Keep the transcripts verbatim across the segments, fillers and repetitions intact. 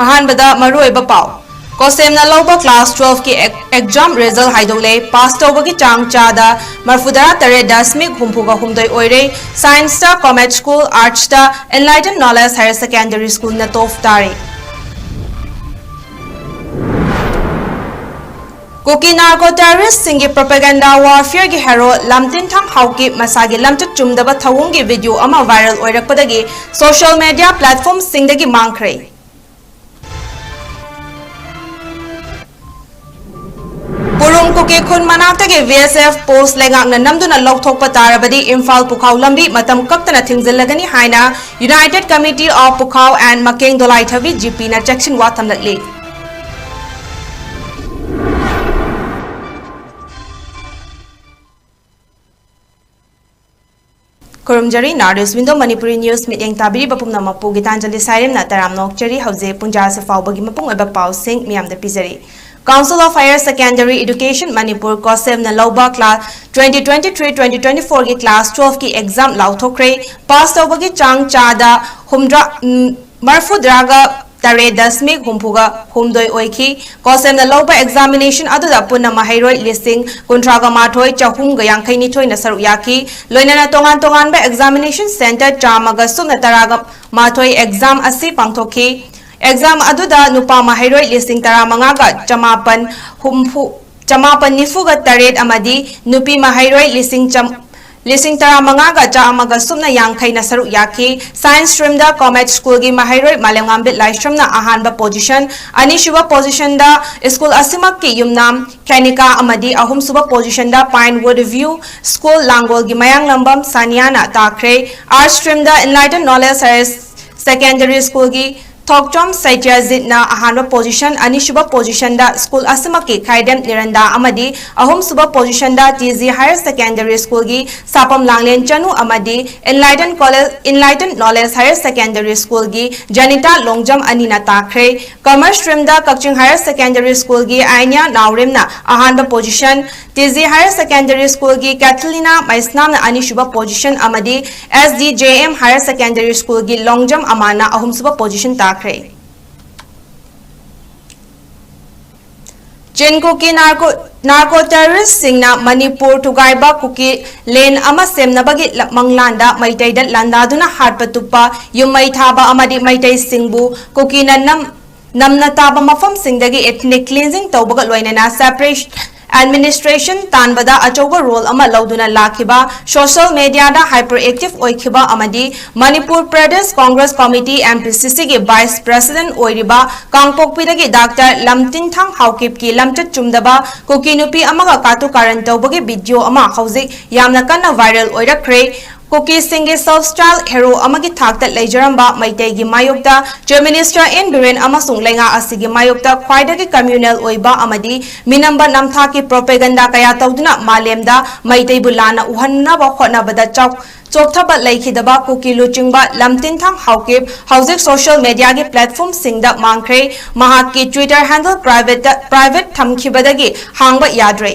ꯑꯍꯥꯟꯕꯗ ꯃꯔꯨꯑꯣꯏꯕ ꯄꯥꯎ꯫ ꯀꯣꯁꯦꯝꯅ ꯂꯧꯕ class twelve ꯀꯤ ꯑꯦꯛ-, exam result ꯍꯥꯏꯗꯣꯛꯂꯦ꯫ Pass ꯇꯧꯕꯒꯤ ꯆꯥꯡ ꯆꯥꯗ ꯃꯔꯐꯨꯇꯔꯥ ꯇꯔꯦꯠ ꯗꯁꯃꯤꯛ ꯍꯨꯝꯐꯨꯒ ꯍꯨꯝꯗꯣꯏ ꯑꯣꯏꯔꯦ꯫ Science ꯇ Comet School, Arts ꯇ Enlightened Knowledge Higher Secondary School ꯅ top ꯇꯥꯔꯦ꯫ ꯀꯨꯀꯤ narco terrorist ꯁꯤꯡꯒꯤ propaganda warfare ꯒꯤ hero ꯂꯝꯇꯤꯟꯊꯪ ꯍꯥꯎꯀꯤꯞ ꯃꯁꯥꯒꯤ ꯂꯝꯆꯠ ꯆꯨꯝꯗꯕ ꯊꯧꯑꯣꯡꯒꯤ video ꯑꯃ viral ꯑꯣꯏꯔꯛꯄꯗꯒꯤ social media platform ꯁꯤꯡꯗꯒꯤ ꯃꯥꯡꯈ꯭ꯔꯦ꯫ ꯄꯨꯔꯨꯝ ꯀꯨꯀꯤ ꯈꯨꯟ ꯃꯅꯥꯛꯇꯒꯤ V S F post ꯂꯩꯉꯥꯛꯅ ꯅꯝꯗꯨꯅ ꯂꯧꯊꯣꯛꯄ ꯇꯥꯔꯕꯗꯤ ꯏꯝꯐꯥꯜ ꯄꯨꯈꯥꯎ ꯂꯝꯕꯤ ꯃꯇꯝ ꯀꯛꯇꯅ ꯊꯤꯡꯖꯤꯜꯂꯒꯅꯤ ꯍꯥꯏꯅ United Committee of Pukhao and Makeng Dolaithabi G P ꯅ ꯆꯦꯛꯁꯤꯟꯋꯥ ꯊꯝꯂꯛꯂꯤ꯫ ꯈꯨꯔꯨꯝꯖꯔꯤ, North East Window Manipuri News ꯃꯤꯠꯌꯦꯡ ꯇꯥꯕꯤꯔꯤꯕ ꯄꯨꯝꯅꯃꯛꯄꯨ ꯒꯤꯇꯥꯟꯖꯂꯤ ꯁꯥꯏꯔꯦꯝꯅ ꯇꯔꯥꯝꯅ ꯑꯣꯛꯆꯔꯤ꯫ ꯍꯧꯖꯤꯛ ꯄꯨꯡꯖꯥ ꯑꯁꯤ ꯐꯥꯎꯕꯒꯤ ꯃꯄꯨꯡ ꯑꯣꯏꯕ ꯄꯥꯎꯁꯤꯡ ꯃꯤꯌꯥꯝꯗ ꯄꯤꯖꯔꯤ꯫ Council of Higher Secondary Education Manipur, ꯀꯣꯁꯦꯝꯅ ꯂꯧꯕ class twenty twenty-three twenty twenty-four ꯒꯤ class twelve ꯀꯤ exam ꯂꯥꯎꯊꯣꯛꯈ꯭ꯔꯦ꯫ Pass ꯇꯧꯕꯒꯤ ꯆꯥꯡ ꯆꯥꯗ ꯍꯨꯝꯗ꯭ꯔꯥ, ꯎꯝ, ꯃꯔꯐꯨꯇꯔꯥꯒ ꯇꯔꯦꯠ ꯗꯁꯃꯤꯛ ꯍꯨꯝꯐꯨꯒ ꯍꯨꯝꯗꯣꯏ ꯑꯣꯏꯈꯤ꯫ ꯀꯣꯁꯦꯝꯅ ꯂꯧꯕ examination ꯑꯗꯨꯗ ꯄꯨꯟꯅ ꯃꯍꯩꯔꯣꯏ ꯂꯤꯁꯤꯡ ꯀꯨꯟꯊ꯭ꯔꯥꯒ ꯃꯥꯊꯣꯏ ꯆꯍꯨꯝꯒ ꯌꯥꯡꯈꯩ ꯅꯤꯊꯣꯏꯅ ꯁꯔꯨꯛ ꯌꯥꯈꯤ꯫ ꯂꯣꯏꯅꯅ ꯇꯣꯉꯥꯟ ꯇꯣꯉꯥꯟꯕ examination centre ꯆꯥꯝꯃꯒ ꯁꯨꯞꯅ ꯇꯔꯥꯒ ꯃꯥꯊꯣꯏ exam ꯑꯁꯤ ꯄꯥꯡꯊꯣꯛꯈꯤ꯫ Exam ꯑꯗꯨꯗ ꯅꯨꯄꯥ ꯃꯍꯩꯔꯣꯏ ꯂꯤꯁꯤꯡ ꯇꯔꯥꯃꯉꯥꯒ ꯆꯃꯥꯄꯟ ꯍꯨꯝꯐꯨ, ꯆꯃꯥꯄꯟ ꯅꯤꯐꯨꯒ ꯇꯔꯦꯠ ꯑꯃꯗꯤ ꯅꯨꯄꯤ ꯃꯍꯩꯔꯣꯏ ꯂꯤꯁꯤꯡ ꯆꯥꯝ-, ꯂꯤꯁꯤꯡ ꯇꯔꯥꯃꯉꯥꯒ ꯆꯥꯝꯃꯒ ꯁꯨꯞꯅ ꯌꯥꯡꯈꯩꯅ ꯁꯔꯨꯛ ꯌꯥꯈꯤ꯫ Science stream ꯗ Comet School ꯒꯤ ꯃꯍꯩꯔꯣꯏ ꯃꯥꯂꯦꯝꯉꯥꯝꯕꯤꯠ ꯂꯥꯏꯁ꯭ꯔꯝꯅ ꯑꯍꯥꯟꯕ position, ꯑꯅꯤꯁꯨꯕ position ꯗ school ꯑꯁꯤꯃꯛꯀꯤ ꯌꯨꯝꯅꯥꯝ ꯈꯦꯅꯤꯀꯥ ꯑꯃꯗꯤ ꯑꯍꯨꯝꯁꯨꯕ position ꯗ Pinewood View School ꯂꯥꯡꯒꯣꯜꯒꯤ ꯃꯌꯥꯡꯂꯝꯕꯝ ꯁꯥꯅꯤꯌꯥꯅ ꯇꯥꯈ꯭ꯔꯦ꯫ Arts stream ꯗ Enlightened Knowledge Higher Secondary School ꯒꯤ ꯊꯣꯛꯆꯣꯝ ꯁꯩꯇ꯭ꯌꯖꯤꯠꯅ ꯑꯍꯥꯟꯕ position, ꯑꯅꯤꯁꯨꯕ position ꯗ school ꯑꯁꯤꯃꯛꯀꯤ ꯈꯥꯏꯗꯦꯝ ꯅꯤꯔꯟꯗꯥ ꯑꯃꯗꯤ ꯑꯍꯨꯝꯁꯨꯕ position ꯗ T G Higher Secondary School ꯒꯤ ꯁꯥꯄꯝ ꯂꯥꯡꯂꯦꯟ ꯆꯅꯨ ꯑꯃꯗꯤ Enlightened College, Enlightened Knowledge Higher Secondary School ꯒꯤ ꯖꯅꯤꯇꯥ ꯂꯣꯡꯖꯝ ꯑꯅꯤꯅ ꯇꯥꯈ꯭ꯔꯦ꯫ Commerce stream ꯗ ꯀꯛꯆꯤꯡ Higher Secondary School ꯒꯤ ꯑꯥꯏꯅ꯭ꯌꯥ ꯅꯥꯎꯔꯦꯝꯅ ꯑꯍꯥꯟꯕ position, T G Higher Secondary School ꯒꯤ ꯀꯦꯊꯂꯤꯅꯥ ꯃꯩꯁꯅꯥꯝꯅ ꯑꯅꯤꯁꯨꯕ position ꯑꯃꯗꯤ S D J M Higher Secondary School ꯒꯤ ꯂꯣꯡꯖꯝ ꯑꯃꯥꯟꯅ ꯑꯍꯨꯝꯁꯨꯕ position ꯇꯥꯈ꯭ꯔꯦ꯫ ꯆꯤꯟ ꯀꯨꯀꯤ ꯅꯥꯔꯀꯣ ꯅꯥꯔꯀꯣ ꯇꯦꯔꯣꯔꯤꯁꯁꯤꯡꯅ ꯃꯅꯤꯄꯨꯔ ꯊꯨꯒꯥꯏꯕ, ꯀꯨꯀꯤ ꯂꯦꯟ ꯑꯃ ꯁꯦꯝꯅꯕꯒꯤ ꯂ- ꯃꯪꯂꯥꯟꯗ ꯃꯩꯇꯩꯗ ꯂꯥꯟꯗꯥꯗꯨꯅ ꯍꯥꯠꯄ ꯇꯨꯞꯄ, ꯌꯨꯝ ꯃꯩ ꯊꯥꯕ ꯑꯃꯗꯤ ꯃꯩꯇꯩꯁꯤꯡꯕꯨ ꯀꯨꯀꯤꯅ ꯅꯝ ꯅꯝꯅ ꯇꯥꯕ ꯃꯐꯝꯁꯤꯡꯗꯒꯤ ethnic cleansing ꯇꯧꯕꯒ ꯂꯣꯏꯅꯅ separate administration ꯇꯥꯟꯕꯗ ꯑꯆꯧꯕ role ꯑꯃ ꯂꯧꯗꯨꯅ ꯂꯥꯛꯈꯤꯕ, social mediaꯗ hyperactive ꯑꯣꯏꯈꯤꯕ ꯑꯃꯗꯤ ꯃꯅꯤꯄꯨꯔ ꯄ꯭ꯔꯗꯦꯁ ꯀꯣꯡꯒ꯭ꯔꯦꯁ ꯀꯣꯃꯤꯇꯤ, MPCCꯒꯤ vice president ꯑꯣꯏꯔꯤꯕ ꯀꯥꯡꯄꯣꯛꯄꯤꯗꯒꯤ ꯗꯥꯛꯇꯔ ꯂꯝꯇꯤꯟꯊꯥꯡ ꯍꯥꯎꯀꯤꯞꯀꯤ ꯂꯝꯆꯠ ꯆꯨꯝꯗꯕ ꯀꯨꯀꯤ ꯅꯨꯄꯤ ꯑꯃꯒ ꯀꯥꯇꯨ ꯀꯥꯔꯟ ꯇꯧꯕꯒꯤ video ꯑꯃ ꯍꯧꯖꯤꯛ ꯌꯥꯝꯅ ꯀꯟꯅ viral ꯑꯣꯏꯔꯛꯈ꯭ꯔꯦ꯫ ꯀꯨꯀꯤꯁꯤꯡꯒꯤ self style hero ꯑꯃꯒꯤ ꯊꯥꯛꯇ ꯂꯩꯖꯔꯝꯕ ꯃꯩꯇꯩꯒꯤ ꯃꯥꯌꯣꯛꯇ Chief Minister N ꯕꯤꯔꯦꯟ ꯑꯃꯁꯨꯡ ꯂꯩꯉꯥꯛ ꯑꯁꯤꯒꯤ ꯃꯥꯌꯣꯛꯇ ꯈ꯭ꯋꯥꯏꯗꯒꯤ communal ꯑꯣꯏꯕ ꯑꯃꯗꯤ ꯃꯤꯅꯝꯕ ꯅꯝꯊꯥꯛꯀꯤ propaganda ꯀꯌꯥ ꯇꯧꯗꯨꯅ ꯃꯥꯂꯦꯝꯗ ꯃꯩꯇꯩꯕꯨ ꯂꯥꯟꯅ ꯎꯍꯟꯅꯕ ꯍꯣꯠꯅꯕꯗ ꯆꯥꯎ ꯆꯣꯛꯊꯕ ꯂꯩꯈꯤꯗꯕ ꯀꯨꯀꯤ ꯂꯨꯆꯤꯡꯕ ꯂꯝꯇꯤꯟꯊꯥꯡ ꯍꯥꯎꯀꯤꯞ ꯍꯧꯖꯤꯛ social mediaꯒꯤ platformꯁꯤꯡꯗ ꯃꯥꯡꯈ꯭ꯔꯦ꯫ ꯃꯍꯥꯛꯀꯤ Twitter handle privateꯇ private ꯊꯝꯈꯤꯕꯗꯒꯤ ꯍꯥꯡꯕ ꯌꯥꯗ꯭ꯔꯦ꯫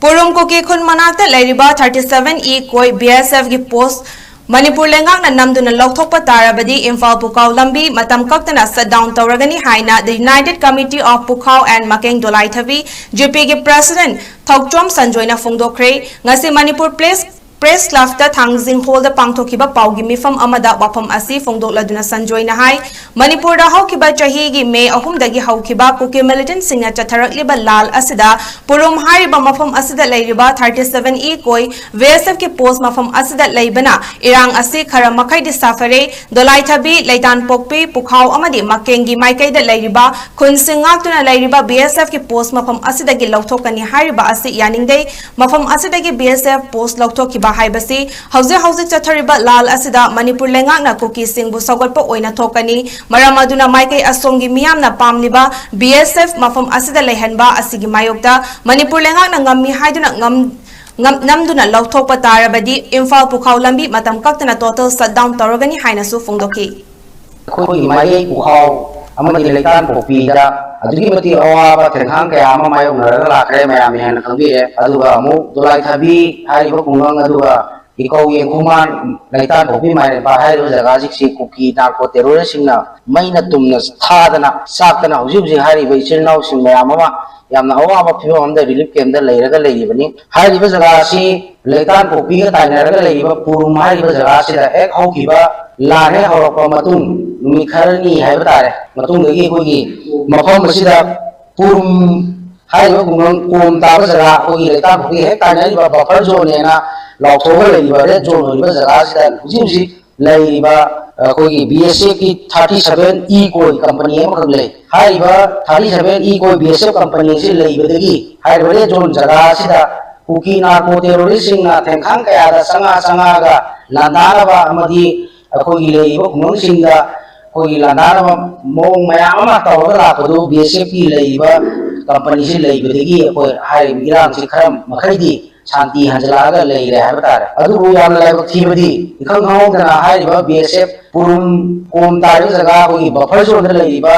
ꯄꯨꯔꯨꯝ ꯀꯨꯀꯤ ꯈꯨꯟ ꯃꯅꯥꯛꯇ ꯂꯩꯔꯤꯕ thirty seven E ꯀꯣꯏ BSFꯀꯤ post ꯃꯅꯤꯄꯨꯔ ꯂꯩꯉꯥꯛꯅ ꯅꯝꯗꯨꯅ ꯂꯧꯊꯣꯛꯄ ꯇꯥꯔꯕꯗꯤ ꯏꯝꯐꯥꯜ ꯄꯨꯈꯥꯎ ꯂꯝꯕꯤ ꯃꯇꯝ ꯀꯛꯇꯅ shut down ꯇꯧꯔꯒꯅꯤ ꯍꯥꯏꯅ The United Committee of Pukhao and Makeng Dolaithabi, GPꯒꯤ president Thouchom ꯁꯟꯖꯣꯏꯅ ꯐꯣꯡꯗꯣꯛꯈ꯭ꯔꯦ꯫ ꯉꯁꯤ ꯃꯅꯤꯄꯨꯔ place Press Clubꯇ ꯊꯥꯡꯖꯤꯡ Hallꯗ ꯄꯥꯡꯊꯣꯛꯈꯤꯕ ꯄꯥꯎꯒꯤ ꯃꯤꯐꯝ ꯑꯃꯗ ꯋꯥꯐꯝ ꯑꯁꯤ ꯐꯣꯡꯗꯣꯛꯂꯗꯨꯅ ꯁꯟꯖꯣꯏꯅ ꯍꯥꯏ, ꯃꯅꯤꯄꯨꯔꯗ ꯍꯧꯈꯤꯕ ꯆꯍꯤꯒꯤ ꯃꯦ ꯑꯍꯨꯝꯗꯒꯤ ꯍꯧꯈꯤꯕ ꯀꯨꯀꯤ militantꯁꯤꯡꯅ ꯆꯠꯊꯔꯛꯂꯤꯕ ꯂꯥꯜ ꯑꯁꯤꯗ ꯄꯨꯔꯨꯝ ꯍꯥꯏꯔꯤꯕ ꯃꯐꯝ ꯑꯁꯤꯗ ꯂꯩꯔꯤꯕ thirty seven E ꯀꯣꯏ BSFꯀꯤ post ꯃꯐꯝ ꯑꯁꯤꯗ ꯂꯩꯕꯅ ꯏꯔꯥꯡ ꯑꯁꯤ ꯈꯔ ꯃꯈꯩꯗꯤ ꯁꯥꯐꯔꯦ꯫ ꯗꯣꯂꯥꯏꯊꯕꯤ, ꯂꯩꯇꯥꯟꯄꯣꯛꯄꯤ, ꯄꯨꯈꯥꯎ ꯑꯃꯗꯤ ꯃꯀꯦꯡꯒꯤ ꯃꯥꯏꯀꯩꯗ ꯂꯩꯔꯤꯕ ꯈꯨꯟꯁꯤꯡ ꯉꯥꯛꯇꯨꯅ ꯂꯩꯔꯤꯕ BSFꯀꯤ post ꯃꯐꯝ ꯑꯁꯤꯗꯒꯤ ꯂꯧꯊꯣꯛꯀꯅꯤ ꯍꯥꯏꯔꯤꯕ ꯑꯁꯤ ꯌꯥꯅꯤꯡꯗꯦ꯫ ꯃꯐꯝ ꯑꯁꯤꯗꯒꯤ BSF post ꯂꯧꯊꯣꯛꯈꯤꯕ ꯍꯥꯏꯕꯁꯤ ꯍꯧꯖꯤꯛ ꯍꯧꯖꯤꯛ ꯆꯠꯊꯔꯤꯕ ꯂꯥꯜ ꯑꯁꯤꯗ ꯃꯅꯤꯄꯨꯔ ꯂꯩꯉꯥꯛꯅ ꯀꯨꯀꯤꯁꯤꯡꯕꯨ ꯁꯧꯒꯠꯄ ꯑꯣꯏꯅ ꯊꯣꯛꯀꯅꯤ꯫ ꯃꯔꯝ ꯑꯗꯨꯅ ꯃꯥꯏꯀꯩ ꯑꯁꯣꯝꯒꯤ ꯃꯤꯌꯥꯝꯅ ꯄꯥꯝꯂꯤꯕ BSF ꯃꯐꯝ ꯑꯁꯤꯗ ꯂꯩꯍꯟꯕ ꯑꯁꯤꯒꯤ ꯃꯥꯌꯣꯛꯇ ꯃꯅꯤꯄꯨꯔ ꯂꯩꯉꯥꯛꯅ ꯉꯝꯃꯤ ꯍꯥꯏꯗꯨꯅ ꯉꯝ-, ꯉꯝ-, ꯅꯝꯗꯨꯅ ꯂꯧꯊꯣꯛꯄ ꯇꯥꯔꯕꯗꯤ ꯏꯝꯐꯥꯜ ꯄꯨꯈꯥꯎ ꯂꯝꯕꯤ ꯃꯇꯝ ꯀꯛꯇꯅ total shutdown ꯇꯧꯔꯒꯅꯤ ꯍꯥꯏꯅꯁꯨ ꯐꯣꯡꯗꯣꯛꯈꯤ꯫ ꯑꯩꯈꯣꯏꯒꯤ ꯃꯥꯏꯀꯩ ꯄꯨꯈꯥꯎ ꯑꯃꯗꯤ ꯂꯩꯇꯥꯟ ꯄꯣꯛꯄꯤꯗ ꯑꯗꯨꯛꯀꯤ ꯃꯇꯤꯛ ꯑꯋꯥꯕ ꯊꯦꯡꯈꯥꯡ ꯀꯌꯥ ꯑꯃ ꯃꯥꯌꯣꯛꯅꯔꯒ ꯂꯥꯛꯈ꯭ꯔꯦ, ꯃꯌꯥꯝꯅ ꯍꯦꯟꯅ ꯈꯪꯕꯤꯔꯦ꯫ ꯑꯗꯨꯒ ꯑꯃꯨꯛ ꯗꯣꯂꯥꯏꯊꯥꯕꯤ ꯍꯥꯏꯔꯤꯕ ꯈꯨꯡꯒꯪ ꯑꯗꯨꯒ ꯏꯀꯧ ꯌꯦꯡꯈꯨꯃꯥꯟ, ꯂꯩꯇꯥꯟꯄꯣꯛꯄꯤ ꯃꯥꯏꯔꯦꯟꯄꯥꯠ ꯍꯥꯏꯔꯤꯕ ꯖꯒꯥꯁꯤꯡꯁꯤ ꯀꯨꯀꯤ ꯅꯥꯔꯀꯣ ꯇꯦꯔꯣꯔꯤꯁꯁꯤꯡꯅ ꯃꯩꯅ ꯇꯨꯝꯅ ꯊꯥꯗꯅ ꯆꯥꯛꯇꯅ ꯍꯧꯖꯤꯛ ꯍꯧꯖꯤꯛ ꯍꯥꯏꯔꯤꯕ ꯏꯆꯤꯜ ꯏꯅꯥꯎꯁꯤꯡ ꯃꯌꯥꯝ ꯑꯃ ꯌꯥꯝꯅ ꯑꯋꯥꯕ ꯐꯤꯕꯝ ꯑꯃꯗ ꯔꯤꯂꯤꯐ ꯀꯦꯝꯞꯇ ꯂꯩꯔꯒ ꯂꯩꯔꯤꯕꯅꯤ꯫ ꯍꯥꯏꯔꯤꯕ ꯖꯒꯥ ꯑꯁꯤ ꯂꯩꯇꯥꯟꯄꯣꯛꯄꯤꯒ ꯇꯥꯏꯅꯔꯒ ꯂꯩꯔꯤꯕ ꯄꯨꯔꯨꯝ ꯍꯥꯏꯔꯤꯕ ꯖꯒꯥ ꯑꯁꯤꯗ ꯍꯦꯛ ꯍꯧꯈꯤꯕ ꯂꯥꯟ ꯍꯦꯛ ꯍꯧꯔꯛꯄ ꯃꯇꯨꯡ ꯅꯨꯃꯤꯠ ꯈꯔꯅꯤ ꯍꯥꯏꯕ ꯇꯥꯔꯦ, ꯃꯇꯨꯡꯗꯒꯤ ꯑꯩꯈꯣꯏꯒꯤ ꯃꯐꯝ ꯑꯁꯤꯗ ꯄꯨꯔꯨꯝ ꯍꯥꯏꯔꯤꯕ ꯈꯨꯡꯒꯪ ꯀꯣꯝ ꯇꯥꯕ ꯖꯒꯥ, ꯑꯩꯈꯣꯏꯒꯤ ꯂꯩꯇꯥꯟꯄꯣꯛꯄꯤ ꯍꯦꯛ ꯇꯥꯏꯅꯔꯤꯕ ꯕꯐꯔ ꯖꯣꯟꯅꯦꯅ ꯂꯥꯎꯊꯣꯛꯑꯒ ꯂꯩꯔꯤꯕ ꯔꯦꯗ ꯖꯣꯟ ꯑꯣꯏꯔꯤꯕ ꯖꯒꯥ ꯑꯁꯤꯗ ꯍꯧꯖꯤꯛ ꯍꯧꯖꯤꯛ ꯂꯩꯔꯤꯕ ꯑꯩꯈꯣꯏꯒꯤ ꯕꯤ ꯑꯦꯁ ꯑꯦꯐꯀꯤ ꯊꯥꯔꯇꯤ ꯁꯚꯦꯟ ꯏ ꯀꯣꯏ ꯀꯝꯄꯅꯤ ꯑꯃꯈꯛ ꯂꯩ꯫ ꯍꯥꯏꯔꯤꯕ ꯊꯥꯔꯇꯤ ꯁꯚꯦꯟ ꯏ ꯀꯣꯏ ꯕꯤ ꯑꯦꯁ ꯑꯦꯐ ꯀꯝꯄꯅꯤ ꯑꯁꯤ ꯂꯩꯕꯗꯒꯤ ꯍꯥꯏꯔꯤꯕ ꯔꯦꯗ ꯖꯣꯟ ꯖꯒꯥ ꯑꯁꯤꯗ ꯀꯨꯀꯤ ꯅꯥꯔꯀꯣ ꯇꯦꯔꯣꯔꯤꯁꯁꯤꯡꯅ ꯊꯦꯡꯈꯥꯡ ꯀꯌꯥꯗ ꯆꯪꯉꯛ ꯆꯪꯉꯛꯑꯒ ꯂꯥꯟꯗꯥꯅꯕ ꯑꯃꯗꯤ ꯑꯩꯈꯣꯏꯒꯤ ꯂꯩꯔꯤꯕ ꯈꯨꯡꯒꯪꯁꯤꯡꯗ ꯑꯩꯈꯣꯏꯒꯤ ꯂꯥꯟꯗꯥꯅꯕ ꯃꯑꯣꯡ ꯃꯌꯥꯝ ꯑꯃ ꯇꯧꯔꯒ ꯂꯥꯛꯄꯗꯨ ꯕꯤ ꯑꯦꯁ ꯑꯦꯐꯀꯤ ꯂꯩꯔꯤꯕ ꯀꯝꯄꯅꯤꯁꯤ ꯂꯩꯕꯗꯒꯤ ꯑꯩꯈꯣꯏ ꯍꯥꯏꯔꯤꯕ ꯏꯔꯥꯡꯁꯤ ꯈꯔ ꯃꯈꯩꯗꯤ ꯁꯥꯟꯇꯤ ꯍꯟꯖꯤꯜꯂꯛꯑꯒ ꯂꯩꯔꯦ ꯍꯥꯏꯕ ꯇꯥꯔꯦ꯫ ꯑꯗꯨꯕꯨ ꯌꯥꯝꯅ ꯂꯥꯏꯕꯛ ꯊꯤꯕꯗꯤ ꯏꯈꯪ ꯈꯪꯍꯧꯗꯅ ꯍꯥꯏꯔꯤꯕ ꯕꯤ ꯑꯦꯁ ꯑꯦꯐ ꯄꯨꯔꯨꯝ ꯀꯣꯝ ꯇꯥꯔꯤꯕ ꯖꯒꯥ ꯑꯩꯈꯣꯏꯒꯤ ꯕꯐꯔ ꯖꯣꯟꯗ ꯂꯩꯔꯤꯕ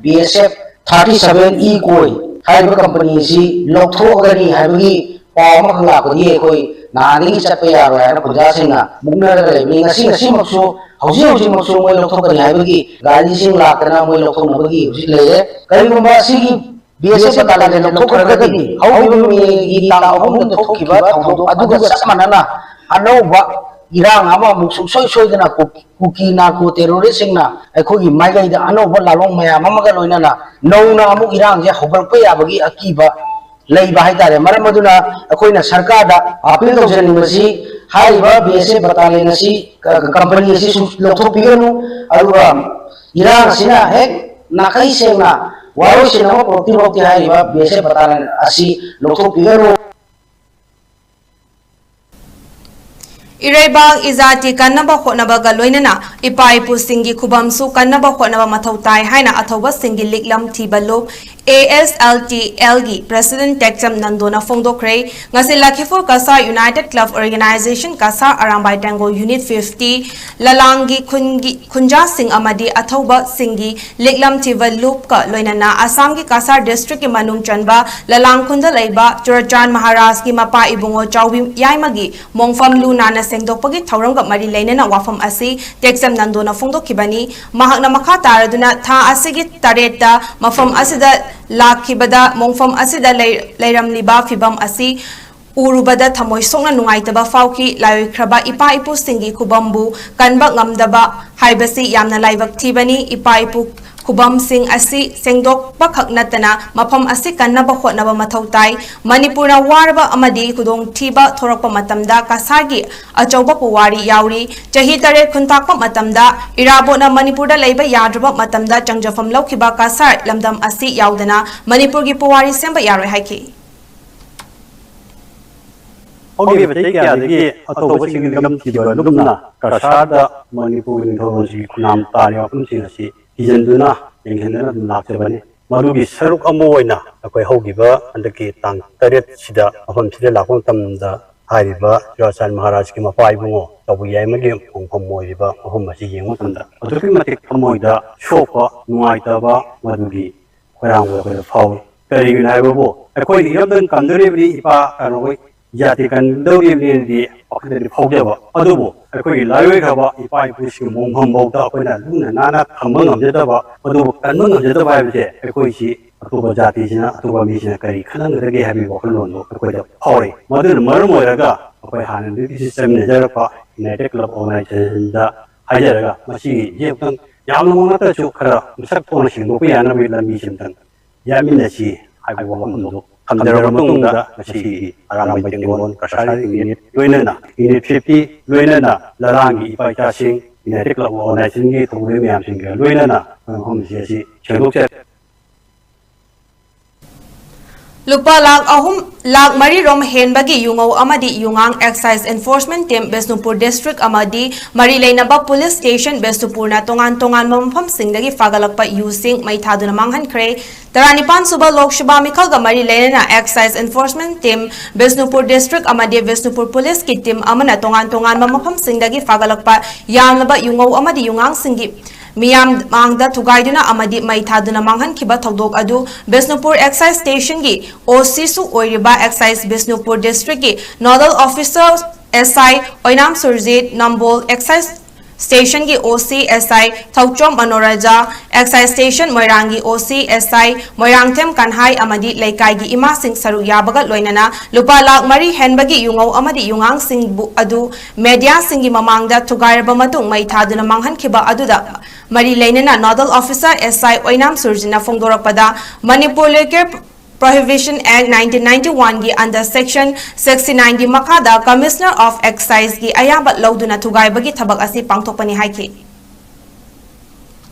ꯕꯤ ꯑꯦꯁ ꯑꯦꯐ ꯊꯥꯔꯇꯤ ꯁꯚꯦꯟ ꯏ ꯀꯣꯏ ꯍꯥꯏꯔꯤꯕ ꯀꯝꯄꯅꯤ ꯑꯁꯤ ꯂꯧꯊꯣꯛꯑꯒꯅꯤ ꯍꯥꯏꯕꯒꯤ ꯄꯥꯎ ꯑꯃꯈꯛ ꯂꯥꯛꯄꯗꯒꯤ ꯑꯩꯈꯣꯏ ꯅꯍꯥꯟꯗꯒꯤ ꯆꯠꯄ ꯌꯥꯔꯣꯏ ꯍꯥꯏꯅ ꯈꯨꯟꯖꯥꯁꯤꯡꯅ ꯃꯨꯛꯅꯔꯒ ꯂꯩꯕꯅꯤ꯫ ꯉꯁꯤ ꯉꯁꯤꯃꯛꯁꯨ ꯍꯧꯖꯤꯛ ꯍꯧꯖꯤꯛꯃꯛꯁꯨ ꯃꯣꯏ ꯂꯧꯊꯣꯛꯀꯅꯤ ꯍꯥꯏꯕꯒꯤ ꯒꯥꯔꯤꯁꯤꯡ ꯂꯥꯛꯇꯅ ꯃꯣꯏ ꯂꯧꯊꯣꯛꯅꯕꯒꯤ ꯍꯧꯖꯤꯛ ꯂꯩꯔꯦ꯫ ꯀꯔꯤꯒꯨꯝꯕ ꯑꯁꯤꯒꯤ ꯕꯤ ꯑꯦꯁ ꯑꯦꯐ ꯕꯇꯥꯂꯤꯌꯟꯅ ꯂꯧꯊꯣꯛꯈ꯭ꯔꯒꯗꯤ ꯍꯧꯈꯤꯕ ꯃꯦꯒꯤ ꯇꯥꯡ ꯑꯍꯨꯝꯗ ꯊꯣꯛꯈꯤꯕ ꯊꯧꯗꯣꯛ ꯑꯗꯨꯒ ꯆꯞ ꯃꯥꯟꯅꯅ ꯑꯅꯧꯕ ꯏꯔꯥꯡ ꯑꯃ ꯑꯃꯨꯛ ꯁꯨꯡꯁꯣꯏ ꯁꯣꯏꯗꯅ ꯀꯨꯀꯤ ꯀꯨꯀꯤ ꯅꯥꯔꯀꯣ ꯇꯦꯔꯣꯔꯤꯁꯁꯤꯡꯅ ꯑꯩꯈꯣꯏꯒꯤ ꯃꯥꯏꯀꯩꯗ ꯑꯅꯧꯕ ꯂꯥꯂꯣꯡ ꯃꯌꯥꯝ ꯑꯃꯒ ꯂꯣꯏꯅꯅ ꯅꯧꯅ ꯑꯃꯨꯛ ꯏꯔꯥꯡꯁꯦ ꯍꯧꯒꯠꯂꯛꯄ ꯌꯥꯕꯒꯤ ꯑꯀꯤꯕ ꯂꯩꯕ ꯍꯥꯏꯇꯥꯔꯦ꯫ ꯃꯔꯝ ꯑꯗꯨꯅ ꯑꯩꯈꯣꯏꯅ ꯁꯔꯀꯥꯔꯗ ꯑꯥꯄꯤꯜ ꯇꯧꯖꯅꯤꯡꯕꯁꯤ ꯍꯥꯏꯔꯤꯕ ꯕꯤ ꯑꯦꯁ ꯑꯦꯐ ꯕꯇꯥꯂꯤꯌꯟ ꯑꯁꯤ ꯀ-, ꯀꯝꯄꯅꯤ ꯑꯁꯤ ꯁꯨ-, ꯂꯧꯊꯣꯛꯄꯤꯒꯅꯨ, ꯑꯗꯨꯒ ꯏꯔꯥꯡ ꯑꯁꯤꯅ ꯍꯦꯛ ꯅꯥꯈꯩ ꯁꯦꯡꯅ ꯋꯥꯔꯣꯏꯁꯤꯟ ꯑꯃ ꯄꯨꯔꯛꯇ꯭ꯔꯤꯐꯥꯎꯗꯤ ꯍꯥꯏꯔꯤꯕ ꯕꯤ ꯑꯦꯁ ꯑꯦꯐ ꯕꯇꯥꯂꯤꯌꯟ ꯑꯁꯤ ꯂꯧꯊꯣꯛꯄꯤꯒꯅꯨ꯫ ꯏꯔꯩꯕꯥꯛ ꯏꯖꯥꯇꯤ ꯀꯟꯅꯕ ꯍꯣꯠꯅꯕꯒ ꯂꯣꯏꯅꯅ ꯏꯄꯥ ꯏꯄꯨꯁꯤꯡꯒꯤ ꯈꯨꯕꯝꯁꯨ ꯀꯟꯅꯕ ꯍꯣꯠꯅꯕ ꯃꯊꯧ ꯇꯥꯏ ꯍꯥꯏꯅ ꯑꯊꯧꯕꯁꯤꯡꯒꯤ ꯂꯤꯛꯂꯝ ꯊꯤꯕ ꯂꯨꯞ ꯑꯦ ꯑꯦꯁ ꯑꯦꯜ ꯇꯤ ꯑꯦꯜꯒꯤ ꯄ꯭ꯔꯦꯁꯤꯗꯦꯟꯠ ꯇꯦꯛꯆꯝ ꯅꯟꯗꯣꯅ ꯐꯣꯡꯗꯣꯛꯈ꯭ꯔꯦ꯫ ꯉꯁꯤ Lakhipur Cachar united club organisation Cachar Arambai Tenggol unit fifty ꯂꯂꯥꯡꯒꯤ ꯈꯨꯟꯒꯤ ꯈꯨꯟꯖꯥꯁꯤꯡ ꯑꯃꯗꯤ ꯑꯊꯧꯕꯁꯤꯡꯒꯤ ꯂꯤꯛꯂꯝ ꯊꯤꯕ ꯂꯨꯞꯀ ꯂꯣꯏꯅꯅ ꯑꯁꯥꯝꯒꯤ ꯀꯁꯥꯔ ꯗꯤꯁꯇ꯭ꯔꯤꯛꯀꯤ ꯃꯅꯨꯡ ꯆꯟꯕ ꯂꯂꯥꯡ ꯈꯨꯟꯗ ꯂꯩꯕ ꯆꯨꯔꯆꯥꯟ ꯃꯍꯥꯔꯥꯖꯀꯤ ꯃꯄꯥ ꯏꯕꯨꯡꯉꯣ ꯆꯥꯎꯕꯤ ꯌꯥꯏꯃꯒꯤ ꯃꯣꯡꯐꯝ ꯂꯨ ꯅꯥꯟꯅ ꯁꯦꯡꯗꯣꯛꯄꯒꯤ ꯊꯧꯔꯝꯒ ꯃꯔꯤ ꯂꯩꯅꯅ ꯋꯥꯐꯝ ꯑꯁꯤ ꯇꯦꯛꯆꯝ ꯅꯟꯗꯣꯅ ꯐꯣꯡꯗꯣꯛꯈꯤꯕꯅꯤ꯫ ꯃꯍꯥꯛꯅ ꯃꯈꯥ ꯇꯥꯔꯗꯨꯅ ꯊꯥ ꯑꯁꯤꯒꯤ ꯇꯔꯦꯠꯇ ꯃꯐꯝ ꯑꯁꯤꯗ ꯂꯥꯛꯈꯤꯕꯗ ꯃꯣꯡꯐꯝ ꯑꯁꯤꯗ ꯂꯩ-, ꯂꯩꯔꯝꯂꯤꯕ ꯐꯤꯕꯝ ꯑꯁꯤ ꯎꯔꯨꯕꯗ ꯊꯃꯣꯏ ꯁꯣꯛꯅ ꯅꯨꯡꯉꯥꯏꯇꯕ ꯐꯥꯎꯈꯤ꯫ ꯂꯥꯏꯑꯣꯏꯈ꯭ꯔꯕ ꯏꯄꯥ ꯏꯄꯨꯁꯤꯡꯒꯤ ꯈꯨꯕꯝꯕꯨ ꯀꯟꯕ ꯉꯝꯗꯕ ꯍꯥꯏꯕꯁꯤ ꯌꯥꯝꯅ ꯂꯥꯏꯕꯛ ꯊꯤꯕꯅꯤ꯫ ꯏꯄꯥ ꯏꯄꯨ ꯈꯨꯕꯝꯁꯤꯡ ꯑꯁꯤ ꯁꯦꯡꯗꯣꯛꯄ ꯈꯛ ꯅꯠꯇꯅ ꯃꯐꯝ ꯑꯁꯤ ꯀꯟꯅꯕ ꯍꯣꯠꯅꯕ ꯃꯊꯧ ꯇꯥꯏ꯫ ꯃꯅꯤꯄꯨꯔꯅ ꯋꯥꯔꯕ ꯑꯃꯗꯤ ꯈꯨꯗꯣꯡꯊꯤꯕ ꯊꯣꯔꯛꯄ ꯃꯇꯝꯗ ꯀꯁꯥꯔꯒꯤ ꯑꯆꯧꯕ ꯄꯨꯋꯥꯔꯤ ꯌꯥꯎꯔꯤ꯫ ꯆꯍꯤ ꯇꯔꯦꯠ ꯈꯨꯟꯇꯥꯛꯄ ꯃꯇꯝꯗ ꯏꯔꯥꯕꯣꯠꯅ ꯃꯅꯤꯄꯨꯔꯗ ꯂꯩꯕ ꯌꯥꯗ꯭ꯔꯕ ꯃꯇꯝꯗ ꯆꯪꯖꯐꯝ ꯂꯧꯈꯤꯕ ꯀꯁꯥꯔ ꯂꯝꯗꯝ ꯑꯁꯤ ꯌꯥꯎꯗꯅ ꯃꯅꯤꯄꯨꯔꯒꯤ ꯄꯨꯋꯥꯔꯤ ꯁꯦꯝꯕ ꯌꯥꯔꯣꯏ ꯍꯥꯏꯈꯤ꯫ ꯍꯧꯈꯤꯕ ꯆꯍꯤ ꯀꯌꯥꯗꯒꯤ ꯑꯇꯣꯞꯄꯁꯤꯡꯒꯤ ꯂꯝ ꯊꯤꯕ ꯂꯨꯞꯅ ꯀꯁꯥꯔꯗ ꯃꯅꯤꯄꯨꯔꯒꯤ ꯅꯤꯡꯊꯧꯔꯣꯟꯁꯤꯡꯒꯤ ꯈꯨꯟꯅꯥꯝ ꯇꯥꯔꯤꯕ ꯃꯐꯝꯁꯤꯡ ꯑꯁꯤ ꯊꯤꯖꯤꯟꯗꯨꯅ ꯌꯦꯡꯁꯤꯟꯗꯨꯅ ꯑꯗꯨꯝ ꯂꯥꯛꯆꯕꯅꯤ꯫ ꯃꯗꯨꯒꯤ ꯁꯔꯨꯛ ꯑꯃ ꯑꯣꯏꯅ ꯑꯩꯈꯣꯏ ꯍꯧꯈꯤꯕ ꯍꯟꯗꯛꯀꯤ ꯇꯥꯡ ꯇꯔꯦꯠꯁꯤꯗ ꯃꯐꯝꯁꯤꯗ ꯂꯥꯛꯄ ꯃꯇꯝꯗ ꯍꯥꯏꯔꯤꯕ ꯆꯨꯔꯥꯆꯥꯟ ꯃꯍꯥꯔꯥꯖꯀꯤ ꯃꯄꯥ ꯏꯕꯨꯡꯉꯣ ꯆꯥꯎꯕꯤ ꯌꯥꯏꯃꯒꯤ ꯃꯣꯡꯐꯝ ꯑꯣꯏꯔꯤꯕ ꯃꯐꯝ ꯑꯁꯤ ꯌꯦꯡꯕ ꯃꯇꯝꯗ ꯑꯗꯨꯛꯀꯤ ꯃꯇꯤꯛ ꯊꯃꯣꯏꯗ ꯁꯣꯛꯄ ꯅꯨꯡꯉꯥꯏꯇꯕ ꯃꯗꯨꯒꯤ ꯈꯣꯏꯔꯥꯡꯕ ꯑꯩꯈꯣꯏꯗ ꯐꯥꯎꯏ꯫ ꯀꯔꯤꯒꯤꯅꯣ ꯍꯥꯏꯕꯕꯨ ꯑꯩꯈꯣꯏꯅ ꯏꯔꯝꯗꯝ ꯀꯟꯗꯧꯔꯤꯕꯅꯤ, ꯏꯄꯥ ꯀꯩꯅꯣ ꯖꯥꯇꯤ ꯀꯟꯗꯧꯔꯤꯕꯅꯤꯅꯗꯤ ꯋꯥꯈꯜꯗꯗꯤ ꯐꯥꯎꯖꯕ, ꯑꯗꯨꯕꯨ ꯑꯩꯈꯣꯏꯒꯤ ꯂꯥꯏꯑꯣꯏꯈ꯭ꯔꯕ ꯏꯄꯥ ꯏꯄꯨꯁꯤꯡ ꯃꯣꯡꯐꯝꯐꯥꯎꯗ ꯑꯩꯈꯣꯏꯅ ꯂꯨꯅ ꯅꯥꯟꯅ ꯊꯝꯕ ꯉꯝꯖꯗꯕ, ꯑꯗꯨꯕꯨ ꯀꯟꯕ ꯉꯝꯖꯗꯕ ꯍꯥꯏꯕꯁꯦ ꯑꯩꯈꯣꯏꯁꯤ ꯑꯇꯣꯞꯄ ꯖꯥꯇꯤꯁꯤꯅ, ꯑꯇꯣꯞꯄ ꯃꯤꯁꯤꯅ ꯀꯔꯤ ꯈꯜꯂꯝꯒꯗꯒꯦ ꯍꯥꯏꯕꯒꯤ ꯋꯥꯈꯜꯂꯣꯟꯗꯣ ꯑꯩꯈꯣꯏꯗ ꯐꯥꯎꯔꯛꯏ꯫ ꯃꯗꯨꯅ ꯃꯔꯝ ꯑꯣꯏꯔꯒ ꯑꯩꯈꯣꯏ ꯍꯥꯟꯅꯗꯒꯤꯁꯨ ꯆꯠꯃꯤꯟꯅꯖꯔꯛꯄ ꯌꯨꯅꯥꯏꯇꯦꯗ ꯀ꯭ꯂꯕ ꯑꯣꯔꯒꯅꯥꯏꯖꯦꯁꯟꯗ ꯍꯥꯏꯖꯔꯒ ꯃꯁꯤꯒꯤ ꯑꯃꯨꯛꯇꯪ ꯌꯥꯝꯅꯃꯛ ꯅꯠꯇ꯭ꯔꯁꯨ ꯈꯔ ꯃꯁꯛ ꯊꯣꯛꯅ ꯁꯦꯡꯗꯣꯛꯄ ꯌꯥꯅꯕꯒꯤ ꯂꯝꯕꯤꯁꯤ ꯑꯃꯨꯛꯇꯪ ꯌꯥꯠꯃꯤꯟꯅꯁꯤ ꯍꯥꯏꯕ ꯋꯥꯐꯝꯗꯨ ꯊꯝꯖꯔꯕ ꯃꯇꯨꯡꯗ ꯉꯁꯤꯒꯤ ꯑꯔꯥꯝꯕꯥꯏ ꯇꯦꯡꯒꯣꯜ ꯀꯁꯥꯔꯤ ꯌꯨꯅꯤꯠ ꯂꯣꯏꯅꯅ ꯌꯨꯅꯤꯠ ꯐꯤꯐꯇꯤ ꯂꯣꯏꯅꯅ ꯂꯔꯥꯡꯒꯤ ꯏꯄꯥ ꯏꯆꯥꯁꯤꯡ ꯌꯨꯅꯥꯏꯇꯦꯗ ꯀ꯭ꯂꯕ ꯑꯣꯔꯒꯅꯥꯏꯖꯦꯁꯟꯒꯤ ꯊꯧꯕꯨꯔꯦꯝ ꯃꯌꯥꯝꯁꯤꯡꯒ ꯂꯣꯏꯅꯅ ꯃꯐꯝꯁꯤ ꯑꯁꯤ ꯁꯦꯡꯗꯣꯛꯆꯔꯤ꯫ ꯂꯨꯄꯥ ꯂꯥꯈ ꯑꯍꯨꯝ ꯂꯥꯈ ꯃꯔꯤ ꯔꯣꯝ ꯍꯦꯟꯕꯒꯤ ꯌꯨꯉꯧ ꯑꯃꯗꯤ ꯌꯨꯉꯥꯡ Excise Enforcement Team Bishnupur District ꯑꯃꯗꯤ ꯃꯔꯤ ꯂꯩꯅꯕ Police Station ꯕꯤꯁꯅꯨꯄꯨꯔꯅ ꯇꯣꯉꯥꯟ ꯇꯣꯉꯥꯟꯕ ꯃꯐꯝꯁꯤꯡꯗꯒꯤ ꯐꯥꯒꯠꯂꯛꯄ ꯌꯨꯁꯤꯡ ꯃꯩ ꯊꯥꯗꯨꯅ ꯃꯥꯡꯍꯟꯈ꯭ꯔꯦ꯫ ꯇꯔꯥꯅꯤꯄꯥꯟ ꯁꯨꯕ ꯂꯣꯛ ꯁꯚꯥ ꯃꯤꯈꯜꯒ ꯃꯔꯤ ꯂꯩꯅꯅ Excise Enforcement Team Bishnupur District ꯑꯃꯗꯤ ꯕꯤꯁꯅꯨꯄꯨꯔ Police ꯀꯤ team ꯑꯃꯅ ꯇꯣꯉꯥꯟ ꯇꯣꯉꯥꯟꯕ ꯃꯐꯝꯁꯤꯡꯗꯒꯤ ꯐꯥꯒꯠꯂꯛꯄ ꯌꯥꯝꯂꯕ ꯌꯨꯉꯧ ꯑꯃꯗꯤ ꯌꯨꯉꯥꯡꯁꯤꯡꯒꯤ ꯃꯤꯌꯥꯝ ꯃꯥꯡꯗ ꯊꯨꯒꯥꯏꯗꯨꯅ ꯑꯃꯗꯤ ꯃꯩ ꯊꯥꯗꯨꯅ ꯃꯥꯡꯍꯟꯈꯤꯕ ꯊꯧꯗꯣꯛ ꯑꯗꯨ ꯕꯤꯁꯅꯨꯄꯨꯔ Excise Station ꯒꯤ O C ꯁꯨ ꯑꯣꯏꯔꯤꯕ Excise ꯕꯤꯁꯅꯨꯄꯨꯔ District ꯀꯤ Nodal Officer S I Oinam Surjit, Nambol Excise Station ꯒꯤ O C S I Thouchom ꯃꯅꯣꯔꯖꯥ, Excise Station ꯃꯣꯏꯔꯥꯡꯒꯤ O C S I Moirangthem ꯀꯟꯍꯥꯏ ꯑꯃꯗꯤ ꯂꯩꯀꯥꯏꯒꯤ ꯏꯃꯥꯁꯤꯡ ꯁꯔꯨꯛ ꯌꯥꯕꯒ ꯂꯣꯏꯅꯅ ꯂꯨꯄꯥ ꯂꯥꯈ ꯃꯔꯤ ꯍꯦꯟꯕꯒꯤ ꯌꯨꯉꯧ ꯑꯃꯗꯤ ꯌꯨꯉꯥꯡꯁꯤꯡꯕꯨ ꯑꯗꯨ media ꯁꯤꯡꯒꯤ ꯃꯃꯥꯡꯗ ꯊꯨꯒꯥꯏꯔꯕ ꯃꯇꯨꯡ ꯃꯩ ꯊꯥꯗꯨꯅ ꯃꯥꯡꯍꯟꯈꯤꯕ ꯑꯗꯨꯗ ꯃꯔꯤ ꯂꯩꯅꯅ Nodal Officer S I Oinam ꯁꯨꯔꯖꯤꯠꯅ ꯐꯣꯡꯗꯣꯔꯛꯄꯗ, Manipur Liquor Prohibition Act nineteen ninety-one ꯒꯤ under section sixty-nine ꯒꯤ ꯃꯈꯥꯗ Commissioner of Excise ꯒꯤ ꯑꯌꯥꯕ ꯂꯧꯗꯨꯅ ꯊꯨꯒꯥꯏꯕꯒꯤ ꯊꯕꯛ ꯑꯁꯤ ꯄꯥꯡꯊꯣꯛꯄꯅꯤ ꯍꯥꯏꯈꯤ꯫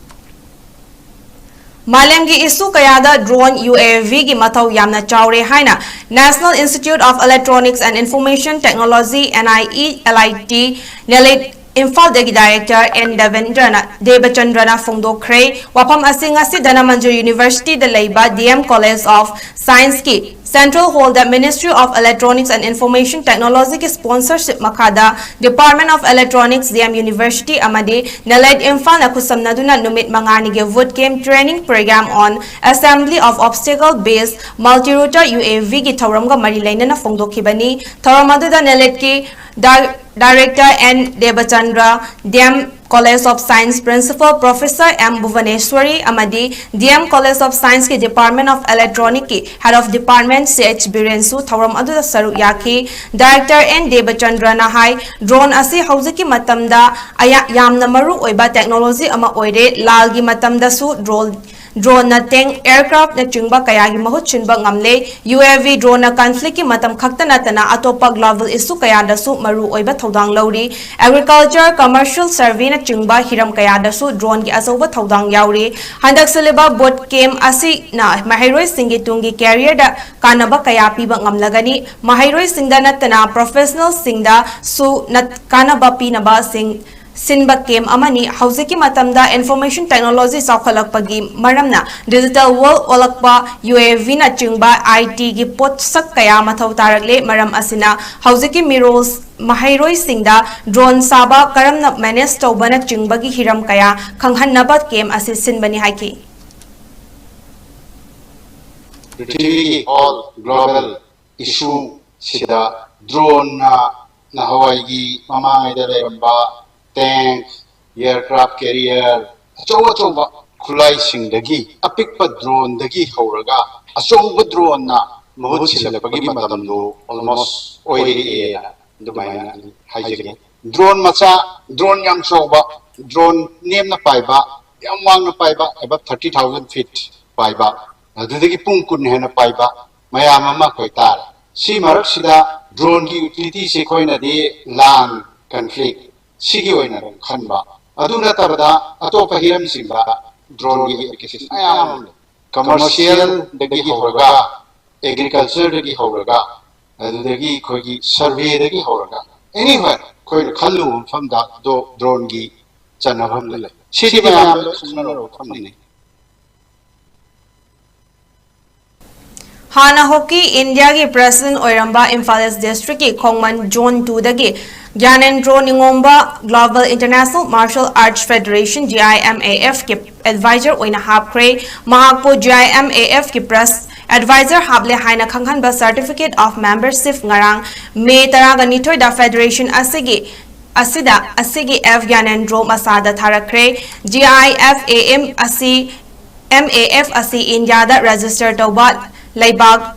ꯃꯥꯂꯦꯝꯒꯤ issue ꯀꯌꯥꯗ drone, U A V ꯒꯤ ꯃꯊꯧ ꯌꯥꯝꯅ ꯆꯥꯎꯔꯦ ꯍꯥꯏꯅ National Institute of Electronics and Information Technology, N I E L I T, ꯅꯦꯂꯦꯠ ꯏꯝꯐꯥꯜꯗꯒꯤ Director N ꯗꯦꯕꯦꯟꯗ꯭ꯔꯅ, ꯗꯦꯕꯆꯟꯗ꯭ꯔꯅ ꯐꯣꯡꯗꯣꯛꯈ꯭ꯔꯦ꯫ ꯋꯥꯐꯝ ꯑꯁꯤ ꯉꯁꯤ ꯙꯅꯃꯟꯖꯨꯔ University ꯗ ꯂꯩꯕ D M College of Science ꯀꯤ Central Hall the Ministry of Electronics and Information Technology ꯒꯤ sponsorship ꯃꯈꯥꯗ Department of Electronics, D M University ꯑꯃꯗꯤ ꯅꯦꯂꯦꯠ ꯏꯝꯐꯥꯜꯅ ꯈꯨꯠꯁꯝꯅꯗꯨꯅ ꯅꯨꯃꯤꯠ ꯃꯉꯥꯅꯤꯒꯤ Boot Camp Training Program on Assembly of Obstacle Based Multi-Rotor U A V ꯒꯤ ꯊꯧꯔꯝꯒ ꯃꯔꯤ ꯂꯩꯅꯅ ꯐꯣꯡꯗꯣꯛꯈꯤꯕꯅꯤ꯫ ꯊꯧꯔꯝ ꯑꯗꯨꯗ ꯅꯦꯂꯦꯠꯀꯤ Di-, Director N ꯗꯦꯕꯆꯟꯗ꯭ꯔ, D M College of Science Principal Professor M ꯚꯨꯕꯅꯦꯁ꯭ꯋꯔꯤ ꯑꯃꯗꯤ D M College of Science ꯀꯤ Department of Electronics ꯀꯤ Head of Department C H ꯕꯤꯔꯦꯟꯁꯨ ꯊꯧꯔꯝ ꯑꯗꯨꯗ ꯁꯔꯨꯛ ꯌꯥꯈꯤ꯫ Director N ꯗꯦꯕꯆꯟꯗ꯭ꯔꯅ ꯍꯥꯏ, drone ꯑꯁꯤ ꯍꯧꯖꯤꯛꯀꯤ ꯃꯇꯝꯗ ꯑꯌꯥ-, ꯌꯥꯝꯅ ꯃꯔꯨ ꯑꯣꯏꯕ technology ꯑꯃ ꯑꯣꯏꯔꯦ꯫ ꯂꯥꯜꯒꯤ ꯃꯇꯝꯗꯁꯨ drone drone ꯅ tank, aircraft ꯅꯆꯤꯡꯕ ꯀꯌꯥꯒꯤ ꯃꯍꯨꯠ ꯁꯤꯟꯕ ꯉꯝꯂꯦ꯫ UAV drone ꯅ conflict ꯀꯤ ꯃꯇꯝ ꯈꯛꯇ ꯅꯠꯇꯅ ꯑꯇꯣꯞꯄ global issue ꯀꯌꯥꯗꯁꯨ ꯃꯔꯨ ꯑꯣꯏꯕ ꯊꯧꯗꯥꯡ ꯂꯧꯔꯤ꯫ Agriculture, commercial survey ꯅꯆꯤꯡꯕ ꯍꯤꯔꯝ ꯀꯌꯥꯗꯁꯨ drone ꯒꯤ ꯑꯆꯧꯕ ꯊꯧꯗꯥꯡ ꯌꯥꯎꯔꯤ꯫ ꯍꯟꯗꯛ ꯁꯤꯜꯂꯤꯕ boot camp ꯑꯁꯤꯅ ꯃꯍꯩꯔꯣꯏꯁꯤꯡꯒꯤ ꯇꯨꯡꯒꯤ career ꯗ ꯀꯥꯟꯅꯕ ꯀꯌꯥ ꯄꯤꯕ ꯉꯝꯂꯒꯅꯤ꯫ ꯃꯍꯩꯔꯣꯏꯁꯤꯡꯗ ꯅꯠꯇꯅ professional ꯁꯤꯡꯗꯁꯨ ꯅꯠ-, ꯀꯥꯟꯅꯕ ꯄꯤꯅꯕ ꯁꯤꯡ ꯁꯤꯟꯕ camp ꯑꯃꯅꯤ꯫ ꯍꯧꯖꯤꯛꯀꯤ ꯃꯇꯝꯗ information technology ꯆꯥꯎꯈꯠꯂꯛꯄꯒꯤ ꯃꯔꯝꯅ digital world ꯑꯣꯜꯂꯛꯄ, UAV ꯅꯆꯤꯡꯕ IT ꯒꯤ ꯄꯣꯠꯁꯛ ꯀꯌꯥ ꯃꯊꯧ ꯇꯥꯔꯛꯂꯦ꯫ ꯃꯔꯝ ꯑꯁꯤꯅ ꯍꯧꯖꯤꯛꯀꯤ ꯃꯤꯔꯣꯜ ꯃꯍꯩꯔꯣꯏꯁꯤꯡꯗ drone ꯁꯥꯕ, ꯀꯔꯝꯅ manage ꯇꯧꯕꯅꯆꯤꯡꯕꯒꯤ ꯍꯤꯔꯝ ꯀꯌꯥ ꯈꯪꯍꯟꯅꯕ camp ꯑꯁꯤ ꯁꯤꯟꯕꯅꯤ ꯍꯥꯏꯈꯤ꯫ ꯄ꯭ꯔꯤꯊꯤꯕꯤꯒꯤ all global issue ꯁꯤꯗ drone ꯅ ꯅꯍꯥꯟꯋꯥꯏꯒꯤ ꯃꯃꯥꯡꯉꯩꯗ ꯂꯩꯔꯝꯕ tank, aircraft carrier, ꯑꯆꯧ ꯑꯆꯧꯕ ꯈꯨꯠꯂꯥꯏꯁꯤꯡꯗꯒꯤ ꯑꯄꯤꯛꯄ drone ꯗꯒꯤ ꯍꯧꯔꯒ ꯑꯆꯧꯕ drone ꯅ ꯃꯍꯨꯠ ꯁꯤꯜꯂꯛꯄꯒꯤ ꯃꯇꯝꯗꯣ almost ꯑꯣꯏꯔꯛꯑꯦꯅ ꯑꯗꯨꯃꯥꯏꯅ ꯑꯩ ꯍꯥꯏꯖꯒꯦ꯫ Drone ꯃꯆꯥ, drone ꯌꯥꯝ ꯆꯥꯎꯕ, drone ꯅꯦꯝꯅ ꯄꯥꯏꯕ, ꯌꯥꯝ ꯋꯥꯡꯅ ꯄꯥꯏꯕ, above thirty thousand feet ꯄꯥꯏꯕ, ꯑꯗꯨꯗꯒꯤ ꯄꯨꯡ ꯀꯨꯟ ꯍꯦꯟꯅ ꯄꯥꯏꯕ ꯃꯌꯥꯝ ꯑꯃ ꯑꯩꯈꯣꯏ ꯇꯥꯔꯦ꯫ ꯁꯤ ꯃꯔꯛꯁꯤꯗ drone ꯒꯤ utility ꯁꯦ ꯑꯩꯈꯣꯏꯅꯗꯤ ꯂꯥꯟ, conflict ꯁꯤꯒꯤ ꯑꯣꯏꯅ ꯑꯗꯨꯝ ꯈꯟꯕ꯫ ꯑꯗꯨ ꯅꯠꯇꯕꯗ ꯑꯇꯣꯞꯄ ꯍꯤꯔꯝꯁꯤꯡꯗ drone ꯒꯤ application ꯃꯌꯥꯝ ꯑꯃ ꯂꯩ꯫ Commercial ꯗꯒꯤ ꯍꯧꯔꯒ, agriculture ꯗꯒꯤ ꯍꯧꯔꯒ, ꯑꯗꯨꯗꯒꯤ ꯑꯩꯈꯣꯏꯒꯤ survey ꯗꯒꯤ ꯍꯧꯔꯒ, anywhere ꯑꯩꯈꯣꯏꯅ ꯈꯜꯂꯨꯕ ꯃꯐꯝꯗ ꯗꯣ-, drone ꯒꯤ ꯆꯟꯅꯐꯝ ꯂꯩ꯫ ꯁꯤꯗꯤ ꯃꯌꯥꯝ ꯂꯣꯏ ꯈꯪꯅꯔꯕ ꯃꯐꯝꯅꯤ꯫ ꯍꯥꯟꯅ ꯍꯣꯀꯤ ꯏꯟꯗꯤꯌꯥꯒꯤ president ꯑꯣꯏꯔꯝꯕ ꯏꯝꯐꯥꯜ ꯏꯁ district ꯀꯤ ꯈꯣꯡꯃꯟ Zone two ꯗꯒꯤ ꯒ꯭ꯌꯥꯅꯦꯟꯗ꯭ꯔꯣ ꯅꯤꯉꯣꯝꯕ Global International Martial Arts Federation, G I M A F ꯀꯤ advisor ꯑꯣꯏꯅ ꯍꯥꯞꯈ꯭ꯔꯦ꯫ ꯃꯍꯥꯛꯄꯨ G I M A F ꯀꯤ press advisor ꯍꯥꯞꯂꯦ ꯍꯥꯏꯅ ꯈꯪꯍꯟꯕ certificate of membership ꯉꯔꯥꯡ ꯃꯦ ꯇꯔꯥꯒ ꯅꯤꯊꯣꯏꯗ federation ꯑꯁꯤꯒꯤ, ꯑꯁꯤꯗ ꯑꯁꯤꯒꯤ F ꯒ꯭ꯌꯥꯅꯦꯟꯗ꯭ꯔꯣ ꯃꯁꯥꯗ ꯊꯥꯔꯛꯈ꯭ꯔꯦ꯫ G I F A M ꯑꯁꯤ, M A F ꯑꯁꯤ ꯏꯟꯗꯤꯌꯥꯗ register ꯇꯧꯕ ꯂꯩꯕꯥꯛ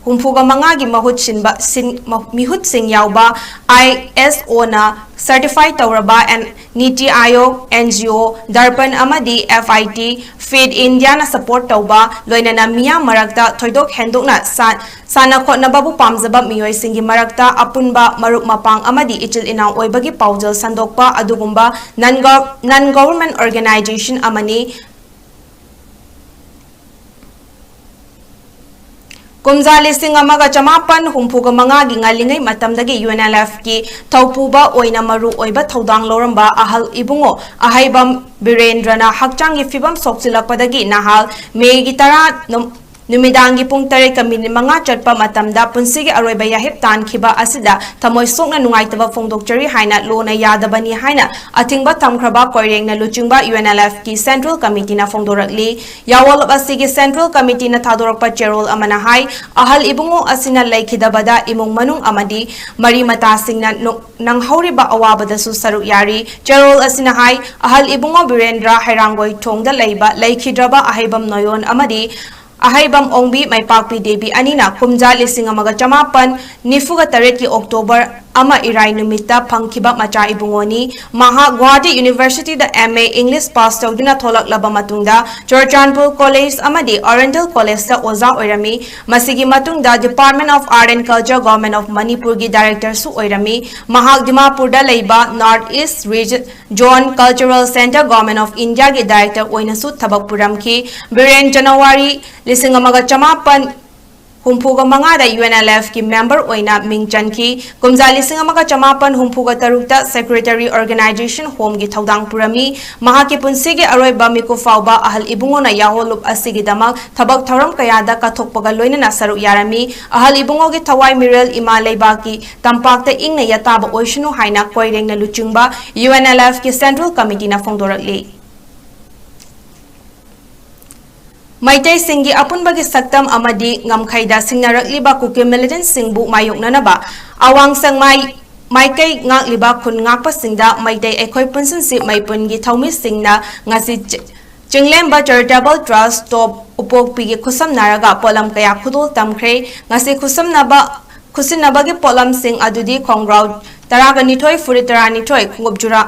ꯍꯨꯝꯐꯨꯒ ꯃꯉꯥꯒꯤ ꯃꯍꯨꯠ ꯁꯤꯟꯕ, ꯁꯤꯟ-, ꯃ-, ꯃꯤꯍꯨꯠꯁꯤꯡ ꯌꯥꯎꯕ I S O ꯅ certify ꯇꯧꯔꯕ and ꯅꯤꯇꯤ ꯑꯥꯌꯣꯒ, ꯑꯦꯟ ꯖꯤ ꯑꯣ, ꯗꯔꯄꯟ ꯑꯃꯗꯤ ꯑꯦꯐ ꯑꯥꯏ ꯇꯤ, ꯐꯤꯠ ꯏꯟꯗꯤꯌꯥꯅ ꯁꯄꯣꯔꯠ ꯇꯧꯕ, ꯂꯣꯏꯅꯅ ꯃꯤꯌꯥꯝ ꯃꯔꯛꯇ ꯊꯣꯏꯗꯣꯛ ꯍꯦꯟꯗꯣꯛꯅ ꯁꯥ-, ꯁꯥꯟꯅ ꯈꯣꯠꯅꯕꯕꯨ ꯄꯥꯝꯖꯕ ꯃꯤꯑꯣꯏꯁꯤꯡꯒꯤ ꯃꯔꯛꯇ ꯑꯄꯨꯟꯕ ꯃꯔꯨꯞ ꯃꯄꯥꯡ ꯑꯃꯗꯤ ꯏꯆꯤꯜ ꯏꯅꯥꯎ ꯑꯣꯏꯕꯒꯤ ꯄꯥꯎꯖꯦꯜ ꯁꯟꯗꯣꯛꯄ ꯑꯗꯨꯒꯨꯝꯕ non-gov-, non-government organization ꯑꯃꯅꯤ꯫ ꯀꯨꯝꯖꯥ ꯂꯤꯁꯤꯡ ꯑꯃꯒ ꯆꯃꯥꯄꯟ ꯍꯨꯝꯐꯨꯒ ꯃꯉꯥꯒꯤ ꯉꯜꯂꯤꯉꯩ ꯃꯇꯝꯗꯒꯤ ꯌꯨ ꯑꯦꯟ ꯑꯦꯜ ꯑꯦꯐꯀꯤ ꯊꯧꯄꯨꯕ ꯑꯣꯏꯅ ꯃꯔꯨ ꯑꯣꯏꯕ ꯊꯧꯗꯥꯡ ꯂꯧꯔꯝꯕ ꯑꯍꯜ ꯏꯕꯨꯡꯉꯣ ꯑꯍꯩꯕꯝ ꯕꯤꯔꯦꯟꯗ꯭ꯔꯅ ꯍꯛꯆꯥꯡꯒꯤ ꯐꯤꯕꯝ ꯁꯣꯛꯆꯤꯜꯂꯛꯄꯗꯒꯤ ꯅꯍꯥꯜ ꯃꯦꯒꯤ ꯇꯔꯥ ꯅꯨ-, ꯅꯨꯃꯤꯗꯥꯡꯒꯤ ꯄꯨꯡ ꯇꯔꯦꯠꯀ ꯃꯤꯅꯤꯠ ꯃꯉꯥ ꯆꯠꯄ ꯃꯇꯝꯗ ꯄꯨꯟꯁꯤꯒꯤ ꯑꯔꯣꯏꯕ ꯌꯥꯍꯤꯞ ꯇꯥꯟꯈꯤꯕ ꯑꯁꯤꯗ ꯊꯃꯣꯏ ꯁꯣꯛꯅ ꯅꯨꯡꯉꯥꯏꯇꯕ ꯐꯣꯡꯗꯣꯛꯆꯔꯤ ꯍꯥꯏꯅ ꯂꯣꯅ ꯌꯥꯗꯕꯅꯤ ꯍꯥꯏꯅ ꯑꯊꯤꯡꯕ ꯊꯝꯈ꯭ꯔꯕ ꯀꯣꯏꯔꯦꯡꯅ ꯂꯨꯆꯤꯡꯕ ꯌꯨ ꯑꯦꯟ ꯑꯦꯜ ꯑꯦꯐꯀꯤ ꯁꯦꯟꯇ꯭ꯔꯦꯜ ꯀꯃꯤꯇꯤꯅ ꯐꯣꯡꯗꯣꯔꯛꯂꯤ꯫ ꯌꯥꯑꯣꯜꯂꯞ ꯑꯁꯤꯒꯤ ꯁꯦꯟꯇ꯭ꯔꯦꯜ ꯀꯃꯤꯇꯤꯅ ꯊꯥꯗꯣꯔꯛꯄ ꯆꯦꯔꯣꯜ ꯑꯃꯅ ꯍꯥꯏ, ꯑꯍꯜ ꯏꯕꯨꯡꯉꯣ ꯑꯁꯤꯅ ꯂꯩꯈꯤꯗꯕꯗ ꯏꯃꯨꯡ ꯃꯅꯨꯡ ꯑꯃꯗꯤ ꯃꯔꯤ ꯃꯇꯥꯁꯤꯡꯅ ꯅꯨ-, ꯅꯪꯍꯧꯔꯤꯕ ꯑꯋꯥꯕꯗꯁꯨ ꯁꯔꯨꯛ ꯌꯥꯔꯤ꯫ ꯆꯦꯔꯣꯜ ꯑꯁꯤꯅ ꯍꯥꯏ, ꯑꯍꯜ ꯏꯕꯨꯡꯉꯣ ꯕꯤꯔꯦꯟꯗ꯭ꯔ ꯍꯩꯔꯥꯡꯒꯣꯏ ꯊꯣꯡꯗ ꯂꯩꯕ ꯂꯩꯈꯤꯗ꯭ꯔꯕ ꯑꯍꯩꯕꯝ ꯅꯣꯌꯣꯟ ꯑꯃꯗꯤ ꯑꯍꯩꯕꯝ ꯑꯣꯡꯕꯤ ꯃꯩꯄꯥꯛꯄꯤ ꯗꯦꯕꯤ ꯑꯅꯤꯅ ꯀꯨꯝꯖꯥ ꯂꯤꯁꯤꯡ ꯑꯃꯒ ꯆꯃꯥꯄꯟ ꯅꯤꯐꯨꯒ ꯇꯔꯦꯠꯀꯤ ꯑꯣꯛꯇꯣꯕꯔ ꯑꯃ ꯏꯔꯥꯏ ꯅꯨꯃꯤꯠꯇ ꯐꯪꯈꯤꯕ ꯃꯆꯥ ꯏꯕꯨꯡꯉꯣꯅꯤ꯫ ꯃꯍꯥꯛ ꯒꯨꯋꯥꯍꯥꯇꯤ ꯌꯨꯅꯤꯚꯔꯁꯤꯇꯤꯗ ꯑꯦꯝ ꯑꯦ ꯏꯪꯂꯤꯁ ꯄꯥꯁ ꯇꯧꯗꯨꯅ ꯊꯣꯛꯂꯛꯂꯕ ꯃꯇꯨꯡꯗ ꯆꯨꯔꯆꯥꯟꯄꯨꯔ ꯀꯣꯂꯦꯖ ꯑꯃꯗꯤ ꯑꯣꯔꯤꯌꯦꯟꯇꯦꯜ ꯀꯣꯂꯦꯖꯇ ꯑꯣꯖꯥ ꯑꯣꯏꯔꯝꯃꯤ꯫ ꯃꯁꯤꯒꯤ ꯃꯇꯨꯡꯗ Department of Art and Culture, Government of ꯃꯅꯤꯄꯨꯔꯒꯤ ꯗꯥꯏꯔꯦꯛꯇꯔꯁꯨ ꯑꯣꯏꯔꯝꯃꯤ꯫ ꯃꯍꯥꯛ ꯗꯤꯃꯥꯄꯨꯔꯗ ꯂꯩꯕ North East Region Zone Cultural Centre, Government of Indiaꯒꯤ ꯗꯥꯏꯔꯦꯛꯇꯔ ꯑꯣꯏꯅꯁꯨ ꯊꯕꯛ ꯄꯨꯔꯝꯈꯤ꯫ ꯕꯤꯔꯦꯟ ꯖꯅꯋꯥꯔꯤ ꯂꯤꯁꯤꯡ ꯑꯃꯒ ꯆꯃꯥꯄꯟ ꯍꯨꯝꯐꯨꯒ ꯃꯉꯥꯗ ꯌꯨ ꯑꯦꯟ ꯑꯦꯜ ꯑꯦꯐꯀꯤ ꯃꯦꯝꯕꯔ ꯑꯣꯏꯅ ꯃꯤꯡ ꯆꯟꯈꯤ꯫ ꯀꯨꯝꯖꯥ ꯂꯤꯁꯤꯡ ꯑꯃꯒ ꯆꯃꯥꯄꯟ ꯍꯨꯝꯐꯨꯒ ꯇꯔꯨꯛꯇ Secretary Organization Homeꯒꯤ ꯊꯧꯗꯥꯡ ꯄꯨꯔꯝꯃꯤ꯫ ꯃꯍꯥꯛꯀꯤ ꯄꯨꯟꯁꯤꯒꯤ ꯑꯔꯣꯏꯕ ꯃꯤꯀꯨꯞ ꯐꯥꯎꯕ ꯑꯍꯜ ꯏꯕꯨꯡꯉꯣꯅ ꯌꯥꯍꯣꯜꯂꯨꯞ ꯑꯁꯤꯒꯤꯗꯃꯛ ꯊꯕꯛ ꯊꯧꯔꯝ ꯀꯌꯥꯗ ꯀꯠꯊꯣꯛꯄꯒ ꯂꯣꯏꯅꯅ ꯁꯔꯨꯛ ꯌꯥꯔꯝꯃꯤ꯫ ꯑꯍꯜ ꯏꯕꯨꯡꯉꯣꯒꯤ ꯊꯋꯥꯏ ꯃꯤꯔꯦꯜ ꯏꯃꯥ ꯂꯩꯕꯥꯛꯀꯤ ꯇꯝꯄꯥꯛꯇ ꯏꯪꯅ ꯌꯥꯇꯥꯕ ꯑꯣꯏꯁꯅꯨ ꯍꯥꯏꯅ ꯀꯣꯏꯔꯦꯡꯅ ꯂꯨꯆꯤꯡꯕ ꯌꯨ ꯑꯦꯟ ꯑꯦꯜ ꯑꯦꯐꯀꯤ ꯁꯦꯟꯇ꯭ꯔꯦꯜ ꯀꯃꯤꯇꯤꯅ ꯐꯣꯡꯗꯣꯔꯛꯂꯤ꯫ ꯃꯩꯇꯩꯁꯤꯡꯒꯤ ꯑꯄꯨꯟꯕꯒꯤ ꯁꯛꯇꯝ ꯑꯃꯗꯤ ꯉꯝꯈꯩꯗ ꯁꯤꯡꯅꯔꯛꯂꯤꯕ ꯀꯨꯀꯤ ꯃꯤꯂꯤꯇꯦꯟꯠꯁꯤꯡꯕꯨ ꯃꯥꯌꯣꯛꯅꯅꯕ ꯑꯋꯥꯡ ꯁꯪꯃꯥꯏ ꯃꯥꯏꯀꯩ ꯉꯥꯛꯂꯤꯕ ꯈꯨꯟ ꯉꯥꯛꯄꯁꯤꯡꯗ ꯃꯩꯇꯩ ꯑꯩꯈꯣꯏ ꯄꯨꯟꯁꯤꯟꯁꯤ ꯃꯩꯄꯨꯟꯒꯤ ꯊꯧꯃꯤꯁꯤꯡꯅ ꯉꯁꯤ ꯆꯤ-, ꯆꯤꯡꯂꯦꯝꯕ Charitable Trust ꯇꯣꯞ ꯎꯄꯣꯛꯄꯤꯒꯤ ꯈꯨꯠꯁꯝꯅꯔꯒ ꯄꯣꯠꯂꯝ ꯀꯌꯥ ꯈꯨꯗꯣꯜ ꯇꯝꯈ꯭ꯔꯦ꯫ ꯉꯁꯤ ꯈꯨꯠꯁꯝꯅꯕ, ꯈꯨꯠꯁꯤꯟꯅꯕꯒꯤ ꯄꯣꯠꯂꯝꯁꯤꯡ ꯑꯗꯨꯗꯤ ꯈꯣꯡꯒ꯭ꯔꯥꯎ ꯇꯔꯥꯒ ꯅꯤꯊꯣꯏ, ꯐꯨꯔꯤꯠ ꯇꯔꯥꯅꯤꯊꯣꯏ, ꯈꯣꯡꯎꯞ ꯖꯨꯔꯥ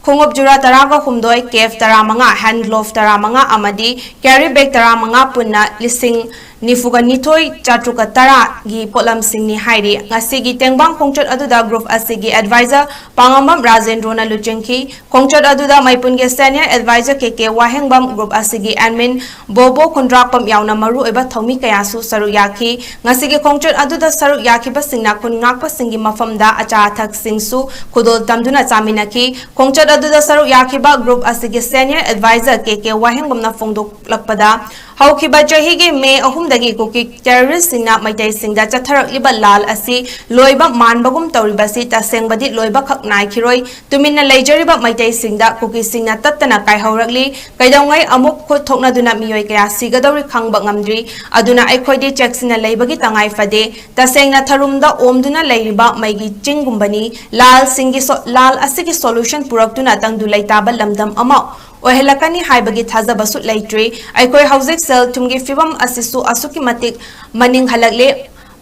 ꯈꯣꯡꯎꯞ ꯖꯨꯔꯥ ꯇꯔꯥꯒ ꯍꯨꯝꯗꯣꯏ, ꯀꯦꯞ ꯇꯔꯥꯃꯉꯥ, ꯍꯦꯟ ꯒ꯭ꯂꯣꯚ ꯇꯔꯥꯃꯉꯥ ꯑꯃꯗꯤ ꯀꯦꯔꯤ ꯕꯦꯒ ꯇꯔꯥꯃꯉꯥ ꯄꯨꯟꯅ ꯂꯤꯁꯤꯡ ꯅꯤꯐꯨꯒ ꯅꯤꯊꯣꯏ ꯆꯥꯇ꯭ꯔꯨꯛꯀ ꯇꯔꯥꯒꯤ ꯄꯣꯠꯂꯝꯁꯤꯡꯅꯤ ꯍꯥꯏꯔꯤ꯫ ꯉꯁꯤꯒꯤ ꯇꯦꯡꯕꯥꯡ ꯈꯣꯡꯆꯠ ꯑꯗꯨꯗ ꯒ꯭ꯔꯨꯞ ꯑꯁꯤꯒꯤ ꯑꯦꯗꯚꯥꯏꯖꯔ ꯄꯥꯉꯝꯕꯝ ꯔꯥꯖꯦꯟꯗ꯭ꯔꯣꯅ ꯂꯨꯆꯤꯡꯈꯤ꯫ ꯈꯣꯡꯆꯠ ꯑꯗꯨꯗ ꯃꯩꯄꯨꯟꯒꯤ ꯁꯦꯅꯤꯌꯔ ꯑꯦꯗꯚꯥꯏꯖꯔ ꯀꯦ ꯀꯦ ꯋꯥꯍꯦꯡꯕꯝ, ꯒ꯭ꯔꯨꯞ ꯑꯁꯤꯒꯤ ꯑꯦꯗꯃꯤꯟ ꯕꯣꯕꯣ ꯈꯨꯟꯗ꯭ꯔꯥꯛꯄꯝ ꯌꯥꯎꯅ ꯃꯔꯨꯑꯣꯏꯕ ꯊꯧꯃꯤ ꯀꯌꯥꯁꯨ ꯁꯔꯨꯛ ꯌꯥꯈꯤ꯫ ꯉꯁꯤꯒꯤ ꯈꯣꯡꯆꯠ ꯑꯗꯨꯗ ꯁꯔꯨꯛ ꯌꯥꯈꯤꯕꯁꯤꯡꯅ ꯈꯨꯟ ꯉꯥꯛꯄꯁꯤꯡꯒꯤ ꯃꯐꯝꯗ ꯑꯆꯥ ꯑꯊꯛꯁꯤꯡꯁꯨ ꯈꯨꯗꯣꯜ ꯇꯝꯗꯨꯅ ꯆꯥꯃꯤꯟꯅꯈꯤ꯫ ꯈꯣꯡꯆꯠ ꯑꯗꯨꯗ ꯁꯔꯨꯛ ꯌꯥꯈꯤꯕ ꯒ꯭ꯔꯨꯞ ꯑꯁꯤꯒꯤ ꯁꯦꯅꯤꯌꯔ ꯑꯦꯗꯚꯥꯏꯖꯔ ꯀꯦ ꯀꯦ ꯋꯥꯍꯦꯡꯕꯝꯅ ꯐꯣꯡꯗꯣꯛꯂꯛꯄꯗ, ꯍꯧꯈꯤꯕ ꯆꯍꯤꯒꯤ ꯃꯦ ꯑꯍꯨꯝꯗꯒꯤ ꯀꯨꯀꯤ ꯇꯦꯔꯣꯔꯤꯁꯁꯤꯡꯅ ꯃꯩꯇꯩꯁꯤꯡꯗ ꯆꯠꯊꯔꯛꯂꯤꯕ ꯂꯥꯜ ꯑꯁꯤ ꯂꯣꯏꯕ ꯃꯥꯟꯕꯒꯨꯝ ꯇꯧꯔꯤꯕꯁꯤ ꯇꯁꯦꯡꯕꯗꯤ ꯂꯣꯏꯕꯈꯛ ꯅꯥꯏꯈꯤꯔꯣꯏ꯫ ꯇꯨꯃꯤꯟꯅ ꯂꯩꯖꯔꯤꯕ ꯃꯩꯇꯩꯁꯤꯡꯗ ꯀꯨꯀꯤꯁꯤꯡꯅ ꯇꯠꯇꯅ ꯀꯥꯏꯍꯧꯔꯛꯂꯤ꯫ ꯀꯩꯗꯧꯉꯩ ꯑꯃꯨꯛ ꯈꯨꯠ ꯊꯣꯛꯅꯗꯨꯅ ꯃꯤꯑꯣꯏ ꯀꯌꯥ ꯁꯤꯒꯗꯧꯔꯤ ꯈꯪꯕ ꯉꯝꯗ꯭ꯔꯤ꯫ ꯑꯗꯨꯅ ꯑꯩꯈꯣꯏꯗꯤ ꯆꯦꯛꯁꯤꯟꯅ ꯂꯩꯕꯒꯤ ꯇꯉꯥꯏ ꯐꯗꯦ꯫ ꯇꯁꯦꯡꯅ ꯊꯔꯨꯝꯗ ꯑꯣꯝꯗꯨꯅ ꯂꯩꯔꯤꯕ ꯃꯩꯒꯤ ꯆꯤꯡꯒꯨꯝꯕꯅꯤ꯫ ꯂꯥꯜꯁꯤꯡꯒꯤ ꯁꯣ-, ꯂꯥꯜ ꯑꯁꯤꯒꯤ solution ꯄꯨꯔꯛꯇꯨꯅ ꯇꯪꯗꯨ ꯂꯩꯇꯥꯕ ꯂꯝꯗꯝ ꯑꯃ ꯑꯣꯏꯍꯜꯂꯛꯀꯅꯤ ꯍꯥꯏꯕꯒꯤ ꯊꯥꯖꯕꯁꯨ ꯂꯩꯇ꯭ꯔꯤ꯫ ꯑꯩꯈꯣꯏ ꯍꯧꯖꯤꯛ ꯁꯦꯜ ꯊꯨꯝꯒꯤ ꯐꯤꯕꯝ ꯑꯁꯤꯁꯨ ꯑꯁꯨꯛꯀꯤ ꯃꯇꯤꯛ ꯃꯅꯤꯡ ꯍꯜꯂꯛꯂꯦ꯫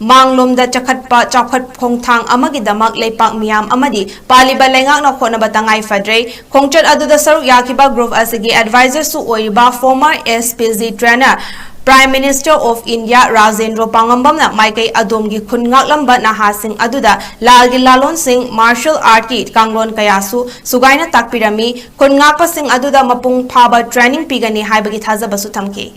ꯃꯥꯡꯂꯣꯝꯗ ꯆꯈꯠꯄ ꯆꯥꯎꯈꯠ ꯈꯣꯡꯊꯥꯡ ꯑꯃꯒꯤꯗꯃꯛ ꯂꯩꯄꯥꯛ ꯃꯤꯌꯥꯝ ꯑꯃꯗꯤ ꯄꯥꯜꯂꯤꯕ ꯂꯩꯉꯥꯛꯅ ꯍꯣꯠꯅꯕ ꯇꯉꯥꯏ ꯐꯗ꯭ꯔꯦ꯫ ꯈꯣꯡꯆꯠ ꯑꯗꯨꯗ ꯁꯔꯨꯛ ꯌꯥꯈꯤꯕ ꯒ꯭ꯔꯨꯞ ꯑꯁꯤꯒꯤ ꯑꯦꯗꯚꯥꯏꯖꯔꯁꯨ ꯑꯣꯏꯔꯤꯕ former S P G trainer, Prime Minister of India Rajendro ꯄꯥꯉꯝꯕꯝꯅ ꯃꯥꯏꯀꯩ ꯑꯗꯣꯝꯒꯤ ꯈꯨꯟ ꯉꯥꯛꯂꯝꯕ ꯅꯍꯥꯁꯤꯡ ꯑꯗꯨꯗ ꯂꯥꯜꯒꯤ ꯂꯥꯂꯣꯟꯁꯤꯡ, martial artꯀꯤ ꯀꯥꯡꯂꯣꯟ ꯀꯌꯥꯁꯨ ꯁꯨꯒꯥꯏꯅ ꯇꯥꯛꯄꯤꯔꯝꯃꯤ꯫ ꯈꯨꯟ ꯉꯥꯛꯄꯁꯤꯡ ꯑꯗꯨꯗ ꯃꯄꯨꯡ ꯐꯥꯕ training ꯄꯤꯒꯅꯤ ꯍꯥꯏꯕꯒꯤ ꯊꯥꯖꯕꯁꯨ ꯊꯝꯈꯤ꯫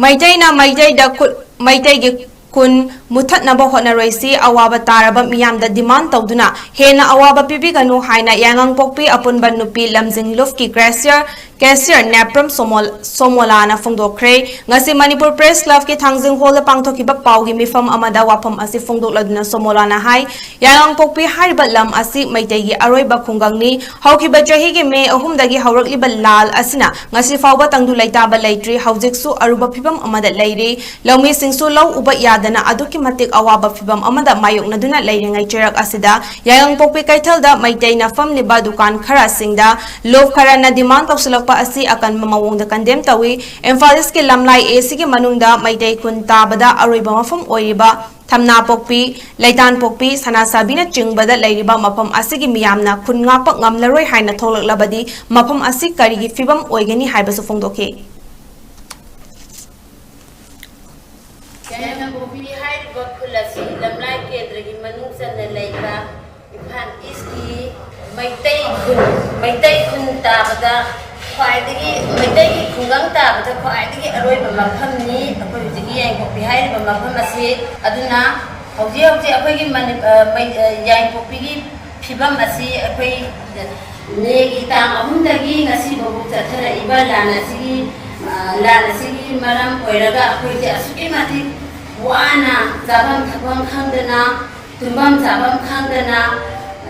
ꯃꯩꯇꯩꯅ ꯃꯩꯇꯩꯗ ꯈꯨꯠ-, ꯃꯩꯇꯩꯒꯤ ꯈꯨꯟ ꯃꯨꯊꯠꯅꯕ ꯍꯣꯠꯅꯔꯣꯏꯁꯤ, ꯑꯋꯥꯕ ꯇꯥꯔꯕ ꯃꯤꯌꯥꯝꯗ demand ꯇꯧꯗꯨꯅ ꯍꯦꯟꯅ ꯑꯋꯥꯕ ꯄꯤꯕꯤꯒꯅꯨ ꯍꯥꯏꯅ ꯌꯥꯏꯉꯪꯄꯣꯛꯄꯤ ꯑꯄꯨꯟꯕ ꯅꯨꯄꯤ ꯂꯝꯖꯤꯡ ꯂꯨꯞꯀꯤ ꯀ꯭ꯔꯦꯁꯤꯌꯔ, ꯀꯦꯁꯤꯌꯔ ꯅꯦꯄ꯭ꯔꯝ ꯁꯣꯃꯣꯜ-, ꯁꯣꯃꯣꯂꯥꯅ ꯐꯣꯡꯗꯣꯛꯈ꯭ꯔꯦ꯫ ꯉꯁꯤ ꯃꯅꯤꯄꯨꯔ ꯄ꯭ꯔꯦꯁ ꯀ꯭ꯂꯕꯀꯤ ꯊꯥꯡꯖꯤꯡ ꯍꯣꯜꯗ ꯄꯥꯡꯊꯣꯛꯈꯤꯕ ꯄꯥꯎꯒꯤ ꯃꯤꯐꯝ ꯑꯃꯗ ꯋꯥꯐꯝ ꯑꯁꯤ ꯐꯣꯡꯗꯣꯛꯂꯗꯨꯅ ꯁꯣꯃꯣꯂꯥꯅ ꯍꯥꯏ, ꯌꯥꯏꯉꯪꯄꯣꯛꯄꯤ ꯍꯥꯏꯔꯤꯕ ꯂꯝ ꯑꯁꯤ ꯃꯩꯇꯩꯒꯤ ꯑꯔꯣꯏꯕ ꯈꯨꯡꯒꯪꯅꯤ꯫ ꯍꯧꯈꯤꯕ ꯆꯍꯤꯒꯤ ꯃꯦ ꯑꯍꯨꯝꯗꯒꯤ ꯍꯧꯔꯛꯂꯤꯕ ꯂꯥꯜ ꯑꯁꯤꯅ ꯉꯁꯤ ꯐꯥꯎꯕ ꯇꯪꯗꯨ ꯂꯩꯇꯥꯕ ꯂꯩꯇ꯭ꯔꯤ꯫ ꯍꯧꯖꯤꯛꯁꯨ ꯑꯔꯨꯕ ꯐꯤꯕꯝ ꯑꯃꯗ ꯂꯩꯔꯤ꯫ ꯂꯧꯃꯤꯁꯤꯡꯁꯨ ꯂꯧ ꯎꯕ ꯌꯥꯗꯅ ꯑꯗꯨꯛꯀꯤ ꯃꯇꯤꯛ ꯑꯋꯥꯕ ꯐꯤꯕꯝ ꯑꯃꯗ ꯃꯥꯌꯣꯛꯅꯗꯨꯅ ꯂꯩꯔꯤꯉꯩ ꯆꯩꯔꯛ ꯑꯁꯤꯗ ꯌꯥꯏꯉꯪꯄꯣꯛꯄꯤ ꯀꯩꯊꯦꯜꯗ ꯃꯩꯇꯩꯅ ꯐꯝꯂꯤꯕ ꯗꯨꯀꯥꯟ ꯈꯔꯁꯤꯡꯗ ꯂꯨꯞ ꯈꯔꯅ demand ꯇꯧꯁꯤꯜꯂꯛꯄ ꯑꯁꯤ ꯑꯀꯟꯕ ꯃꯑꯣꯡꯗ condemn ꯇꯧꯏ꯫ ꯏꯝꯐꯥꯜ ꯏꯁꯀꯤ ꯂꯝꯂꯥꯏ ꯑꯦ ꯁꯤꯒꯤ ꯃꯅꯨꯡꯗ ꯃꯩꯇꯩ ꯈꯨꯟ ꯇꯥꯕꯗ ꯑꯔꯣꯏꯕ ꯃꯐꯝ ꯑꯣꯏꯔꯤꯕ ꯊꯝꯅꯥꯄꯣꯛꯄꯤ, ꯂꯩꯇꯥꯟꯄꯣꯛꯄꯤ, ꯁꯅꯥꯁꯥꯕꯤꯅꯆꯤꯡꯕꯗ ꯂꯩꯔꯤꯕ ꯃꯐꯝ ꯑꯁꯤꯒꯤ ꯃꯤꯌꯥꯝꯅ ꯈꯨꯟ ꯉꯥꯛꯄ ꯉꯝꯂꯔꯣꯏ ꯍꯥꯏꯅ ꯊꯣꯛꯂꯛꯂꯕꯗꯤ ꯃꯐꯝ ꯑꯁꯤ ꯀꯔꯤꯒꯤ ꯐꯤꯕꯝ ꯑꯣꯏꯒꯅꯤ ꯍꯥꯏꯕꯁꯨ ꯐꯣꯡꯗꯣꯛꯈꯤ꯫ ꯌꯥꯏꯉꯪꯄꯣꯛꯄꯤ ꯍꯥꯏꯔꯤꯕ ꯈꯨꯜ ꯑꯁꯤ ꯂꯝꯂꯥꯏ ꯀꯦꯟꯗ꯭ꯔꯒꯤ ꯃꯅꯨꯡ ꯆꯟꯅ ꯂꯩꯕ ꯏꯝꯐꯥꯜ ꯏꯁꯀꯤ ꯃꯩꯇꯩ ꯈꯨꯟ, ꯃꯩꯇꯩ ꯈꯨꯟ ꯇꯥꯕꯗ ꯈ꯭ꯋꯥꯏꯗꯒꯤ, ꯃꯩꯇꯩꯒꯤ ꯈꯨꯡꯒꯪ ꯇꯥꯕꯗ ꯈ꯭ꯋꯥꯏꯗꯒꯤ ꯑꯔꯣꯏꯕ ꯃꯐꯝꯅꯤ ꯑꯩꯈꯣꯏ ꯍꯧꯖꯤꯛꯀꯤ ꯌꯥꯏꯉꯪꯄꯣꯛꯄꯤ ꯍꯥꯏꯔꯤꯕ ꯃꯐꯝ ꯑꯁꯤ꯫ ꯑꯗꯨꯅ ꯍꯧꯖꯤꯛ ꯍꯧꯖꯤꯛ ꯑꯩꯈꯣꯏꯒꯤ ꯃꯅꯤ-, ꯑ, ꯃꯩ-, ꯑ, ꯌꯥꯏꯉꯪꯄꯣꯛꯄꯤꯒꯤ ꯐꯤꯕꯝ ꯑꯁꯤ ꯑꯩꯈꯣꯏ ꯃꯦꯒꯤ ꯇꯥꯡ ꯑꯍꯨꯝꯗꯒꯤ ꯉꯁꯤ ꯐꯥꯎꯕ ꯆꯠꯊꯔꯛꯏꯕ ꯂꯥꯟ ꯑꯁꯤꯒꯤ, ꯑ, ꯂꯥꯟ ꯑꯁꯤꯒꯤ ꯃꯔꯝ ꯑꯣꯏꯔꯒ ꯑꯩꯈꯣꯏꯁꯦ ꯑꯁꯨꯛꯀꯤ ꯃꯇꯤꯛ ꯋꯥꯅ ꯆꯥꯐꯝ ꯊꯛꯐꯝ ꯈꯪꯗꯅ, ꯇꯨꯝꯐꯝ ꯆꯥꯐꯝ ꯈꯪꯗꯅ,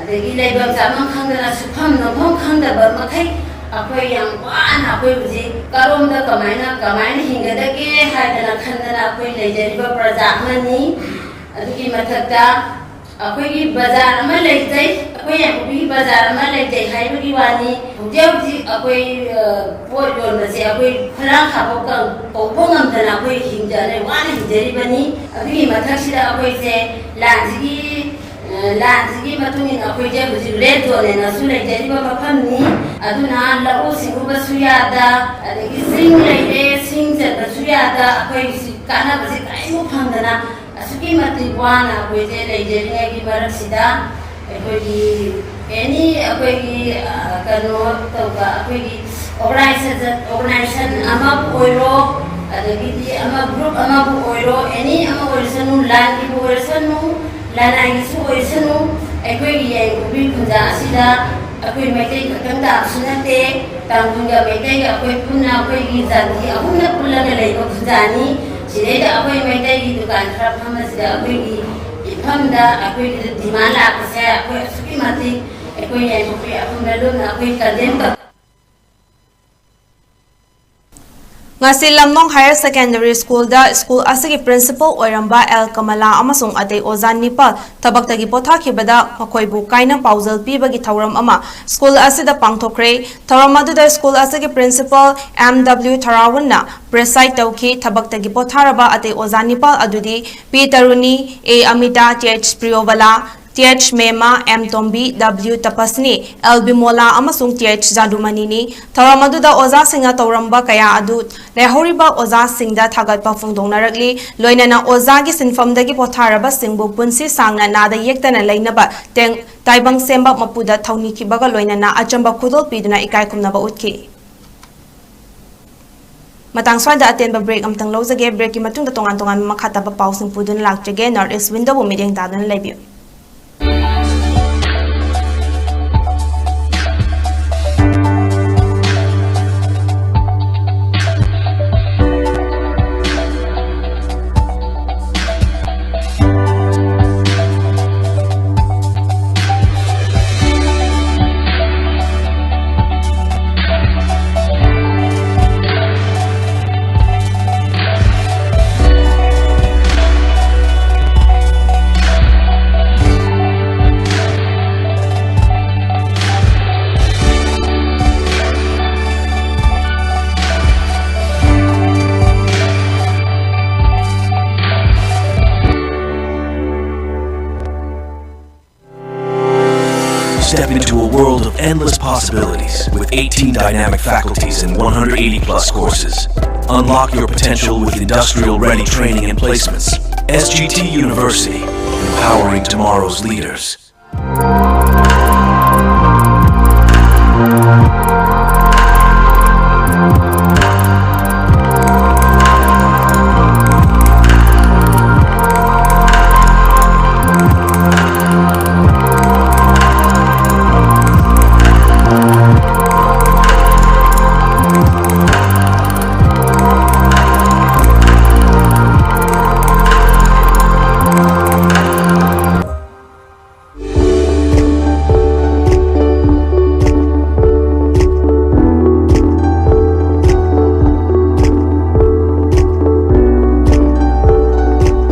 ꯑꯗꯒꯤ ꯂꯩꯐꯝ ꯆꯥꯐꯝ ꯈꯪꯗꯅ, ꯁꯨꯐꯝ ꯅꯣꯝꯐꯝ ꯈꯪꯗꯕ ꯃꯈꯩ ꯑꯩꯈꯣꯏ ꯌꯥꯝ ꯋꯥꯅ ꯑꯩꯈꯣꯏ ꯍꯧꯖꯤꯛ ꯀꯔꯣꯝꯗ ꯀꯃꯥꯏꯅ, ꯀꯃꯥꯏꯅ ꯍꯤꯡꯒꯗꯒꯦ ꯍꯥꯏꯗꯅ ꯈꯟꯗꯅ ꯑꯩꯈꯣꯏ ꯂꯩꯖꯔꯤꯕ ꯄ꯭ꯔꯖꯥ ꯑꯃꯅꯤ꯫ ꯑꯗꯨꯒꯤ ꯃꯊꯛꯇ ꯑꯩꯈꯣꯏꯒꯤ ꯕꯖꯥꯔ ꯑꯃ ꯂꯩꯖꯩ, ꯑꯩꯈꯣꯏ ꯌꯥꯏꯉꯪꯄꯣꯛꯄꯤꯒꯤ ꯕꯖꯥꯔ ꯑꯃ ꯂꯩꯖꯩ ꯍꯥꯏꯕꯒꯤ ꯋꯥꯅꯤ꯫ ꯍꯧꯖꯤꯛ ꯍꯧꯖꯤꯛ ꯑꯩꯈꯣꯏ, ꯑ, ꯄꯣꯠ ꯌꯣꯟꯕꯁꯦ ꯑꯩꯈꯣꯏ ꯈꯨꯂꯥꯡ ꯈꯥꯕ ꯀꯧꯕ ꯉꯝꯗꯅ ꯑꯩꯈꯣꯏ ꯍꯤꯡꯖꯔꯦ, ꯋꯥꯅ ꯍꯤꯡꯖꯔꯤꯕꯅꯤ꯫ ꯑꯗꯨꯒꯤ ꯃꯊꯛꯁꯤꯗ ꯑꯩꯈꯣꯏꯁꯦ ꯂꯥꯟꯁꯤꯒꯤ, ꯑ, ꯂꯥꯟꯁꯤꯒꯤ ꯃꯇꯨꯡ ꯏꯟꯅ ꯑꯩꯈꯣꯏꯁꯦ ꯍꯧꯖꯤꯛ ꯔꯦꯗ ꯖꯣꯟ ꯍꯥꯏꯅꯁꯨ ꯂꯩꯖꯔꯤꯕ ꯃꯐꯝꯅꯤ꯫ ꯑꯗꯨꯅ ꯂꯧꯎ ꯁꯤꯡꯎꯕꯁꯨ ꯌꯥꯗ, ꯑꯗꯒꯤ ꯆꯤꯡ ꯂꯩꯔꯦ, ꯁꯤꯡ ꯆꯟꯕꯁꯨ ꯌꯥꯗ, ꯑꯩꯈꯣꯏ ꯀꯥꯟꯅꯕꯁꯦ ꯀꯔꯤꯃꯨꯛ ꯐꯪꯗꯅ ꯑꯁꯨꯛꯀꯤ ꯃꯇꯤꯛ ꯋꯥꯅ ꯑꯩꯈꯣꯏꯁꯦ ꯂꯩꯖꯔꯤꯉꯩꯒꯤ ꯃꯔꯛꯁꯤꯗ ꯑꯩꯈꯣꯏꯒꯤ ꯑꯦꯅꯤ ꯑꯩꯈꯣꯏꯒꯤ, ꯑ, ꯀꯩꯅꯣ ꯇꯧꯕ ꯑꯩꯈꯣꯏꯒꯤ ꯑꯣꯔꯒꯅꯥꯏꯖꯦꯁꯟ, ꯑꯣꯔꯒꯅꯥꯏꯖꯦꯁꯟ ꯑꯃꯕꯨ ꯑꯣꯏꯔꯣ, ꯑꯗꯒꯤꯗꯤ ꯑꯃ ꯒ꯭ꯔꯨꯞ ꯑꯃꯕꯨ ꯑꯣꯏꯔꯣ, ꯑꯦꯅꯤ ꯑꯃ ꯑꯣꯏꯔꯁꯅꯨ, ꯂꯥꯟꯒꯤꯕꯨ ꯑꯣꯏꯔꯁꯅꯨ, ꯂꯅꯥꯏꯒꯤꯁꯨ ꯑꯣꯏꯔꯁꯅꯨ, ꯑꯩꯈꯣꯏꯒꯤ ꯌꯥꯏꯉꯪꯄꯣꯛꯄꯤ ꯈꯨꯟꯖꯥ ꯑꯁꯤꯗ ꯑꯩꯈꯣꯏ ꯃꯩꯇꯩ ꯈꯛꯇꯪ ꯇꯥꯕꯁꯨ ꯅꯠꯇꯦ, ꯇꯥꯡꯈꯨꯜꯒ ꯃꯩꯇꯩꯒ ꯑꯩꯈꯣꯏ ꯄꯨꯟꯅ ꯑꯩꯈꯣꯏꯒꯤ ꯖꯥꯇꯤ ꯑꯍꯨꯝꯅ ꯄꯨꯜꯂꯒ ꯂꯩꯕ ꯈꯨꯟꯖꯥꯅꯤ꯫ ꯁꯤꯗꯩꯗ ꯑꯩꯈꯣꯏ ꯃꯩꯇꯩꯒꯤ ꯗꯨꯀꯥꯟ ꯈꯔ ꯐꯝꯕꯁꯤꯗ ꯑꯩꯈꯣꯏꯒꯤ ꯏꯐꯝꯗ ꯑꯩꯈꯣꯏꯒꯤ ꯗꯤꯃꯥꯟ ꯂꯥꯛꯄꯁꯦ ꯑꯩꯈꯣꯏ ꯑꯁꯨꯛꯀꯤ ꯃꯇꯤꯛ ꯑꯩꯈꯣꯏ ꯌꯥꯏꯉꯪꯄꯣꯛꯄꯤ ꯑꯄꯨꯟꯕ ꯂꯨꯞꯅ ꯑꯩꯈꯣꯏ ꯀꯟꯗꯦꯝ ꯇꯧ ꯉꯁꯤ ꯂꯝꯂꯣꯡ ꯍꯥꯌꯔ ꯁꯦꯀꯦꯟꯗꯔꯤ ꯁ꯭ꯀꯨꯜꯗ ꯁ꯭ꯀꯨꯜ ꯑꯁꯤꯒꯤ ꯄ꯭ꯔꯤꯟꯁꯤꯄꯜ ꯑꯣꯏꯔꯝꯕ ꯑꯦꯜ ꯀꯃꯂꯥ ꯑꯃꯁꯨꯡ ꯑꯇꯩ ꯑꯣꯖꯥ ꯅꯤꯄꯥꯜ ꯊꯕꯛꯇꯒꯤ ꯄꯣꯊꯥꯈꯤꯕꯗ ꯃꯈꯣꯏꯕꯨ ꯀꯥꯏꯅ ꯄꯥꯎꯖꯦꯜ ꯄꯤꯕꯒꯤ ꯊꯧꯔꯝ ꯑꯃ ꯁ꯭ꯀꯨꯜ ꯑꯁꯤꯗ ꯄꯥꯡꯊꯣꯛꯈ꯭ꯔꯦ꯫ ꯊꯧꯔꯝ ꯑꯗꯨꯗ ꯁ꯭ꯀꯨꯜ ꯑꯁꯤꯒꯤ ꯄ꯭ꯔꯤꯟꯁꯤꯄꯜ ꯑꯦꯝ ꯗꯕ꯭ꯂꯤꯎ ꯊꯔꯥꯋꯨꯟꯅ ꯄ꯭ꯔꯤꯁꯥꯏꯗ ꯇꯧꯈꯤ꯫ ꯊꯕꯛꯇꯒꯤ ꯄꯣꯊꯥꯔꯕ ꯑꯇꯩ ꯑꯣꯖꯥ ꯅꯤꯄꯥꯜ ꯑꯗꯨꯗꯤ P Taruni, A Amita, T H Priyobala, T H Mema, M Tombi, W Tapasni, L Bimola ꯑꯃꯁꯨꯡ ꯇꯤ ꯑꯩꯆ ꯖꯥꯗꯨꯃꯅꯤꯅꯤ꯫ ꯊꯧꯔꯝ ꯑꯗꯨꯗ ꯑꯣꯖꯥꯁꯤꯡꯅ ꯇꯧꯔꯝꯕ ꯀꯌꯥ ꯑꯗꯨ ꯂꯩꯍꯧꯔꯤꯕ ꯑꯣꯖꯥꯁꯤꯡꯗ ꯊꯥꯒꯠꯄ ꯐꯣꯡꯗꯣꯛꯅꯔꯛꯂꯤ꯫ ꯂꯣꯏꯅꯅ ꯑꯣꯖꯥꯒꯤ ꯁꯤꯟꯐꯝꯗꯒꯤ ꯄꯣꯊꯥꯔꯕꯁꯤꯡꯕꯨ ꯄꯨꯟꯁꯤ ꯁꯥꯡꯅ ꯅꯥꯗ ꯌꯦꯛꯇꯅ ꯂꯩꯅꯕ ꯇꯦꯡ-, ꯇꯥꯏꯕꯪ ꯁꯦꯝꯕ ꯃꯄꯨꯗ ꯊꯧꯅꯤꯈꯤꯕꯒ ꯂꯣꯏꯅꯅ ꯑꯆꯝꯕ ꯈꯨꯗꯣꯜ ꯄꯤꯗꯨꯅ ꯏꯀꯥꯏ ꯈꯨꯝꯅꯕ ꯎꯠꯈꯤ꯫ ꯃꯇꯥꯡ ꯁ꯭ꯋꯥꯏꯗ ꯑꯇꯦꯟꯕ ꯕ꯭ꯔꯦꯛ ꯑꯃꯇꯪ ꯂꯧꯖꯒꯦ꯫ ꯕ꯭ꯔꯦꯛꯀꯤ ꯃꯇꯨꯡꯗ ꯇꯣꯉꯥꯟ ꯇꯣꯉꯥꯟꯕ ꯃꯈꯥ ꯇꯥꯕ ꯄꯥꯎꯁꯤꯡ ꯄꯨꯗꯨꯅ ꯂꯥꯛꯆꯒꯦ꯫ ꯅꯣꯔꯠ ꯏꯁ ꯋꯤꯟꯗꯣꯕꯨ ꯃꯤꯠꯌꯦꯡ ꯇꯥꯗꯨꯅ ꯂꯩꯕꯤꯌꯨ꯫ Step into a world of endless possibilities with eighteen dynamic faculties and one hundred eighty plus courses. Unlock your potential with industrial ready training and placements. S G T University, empowering tomorrow's leaders.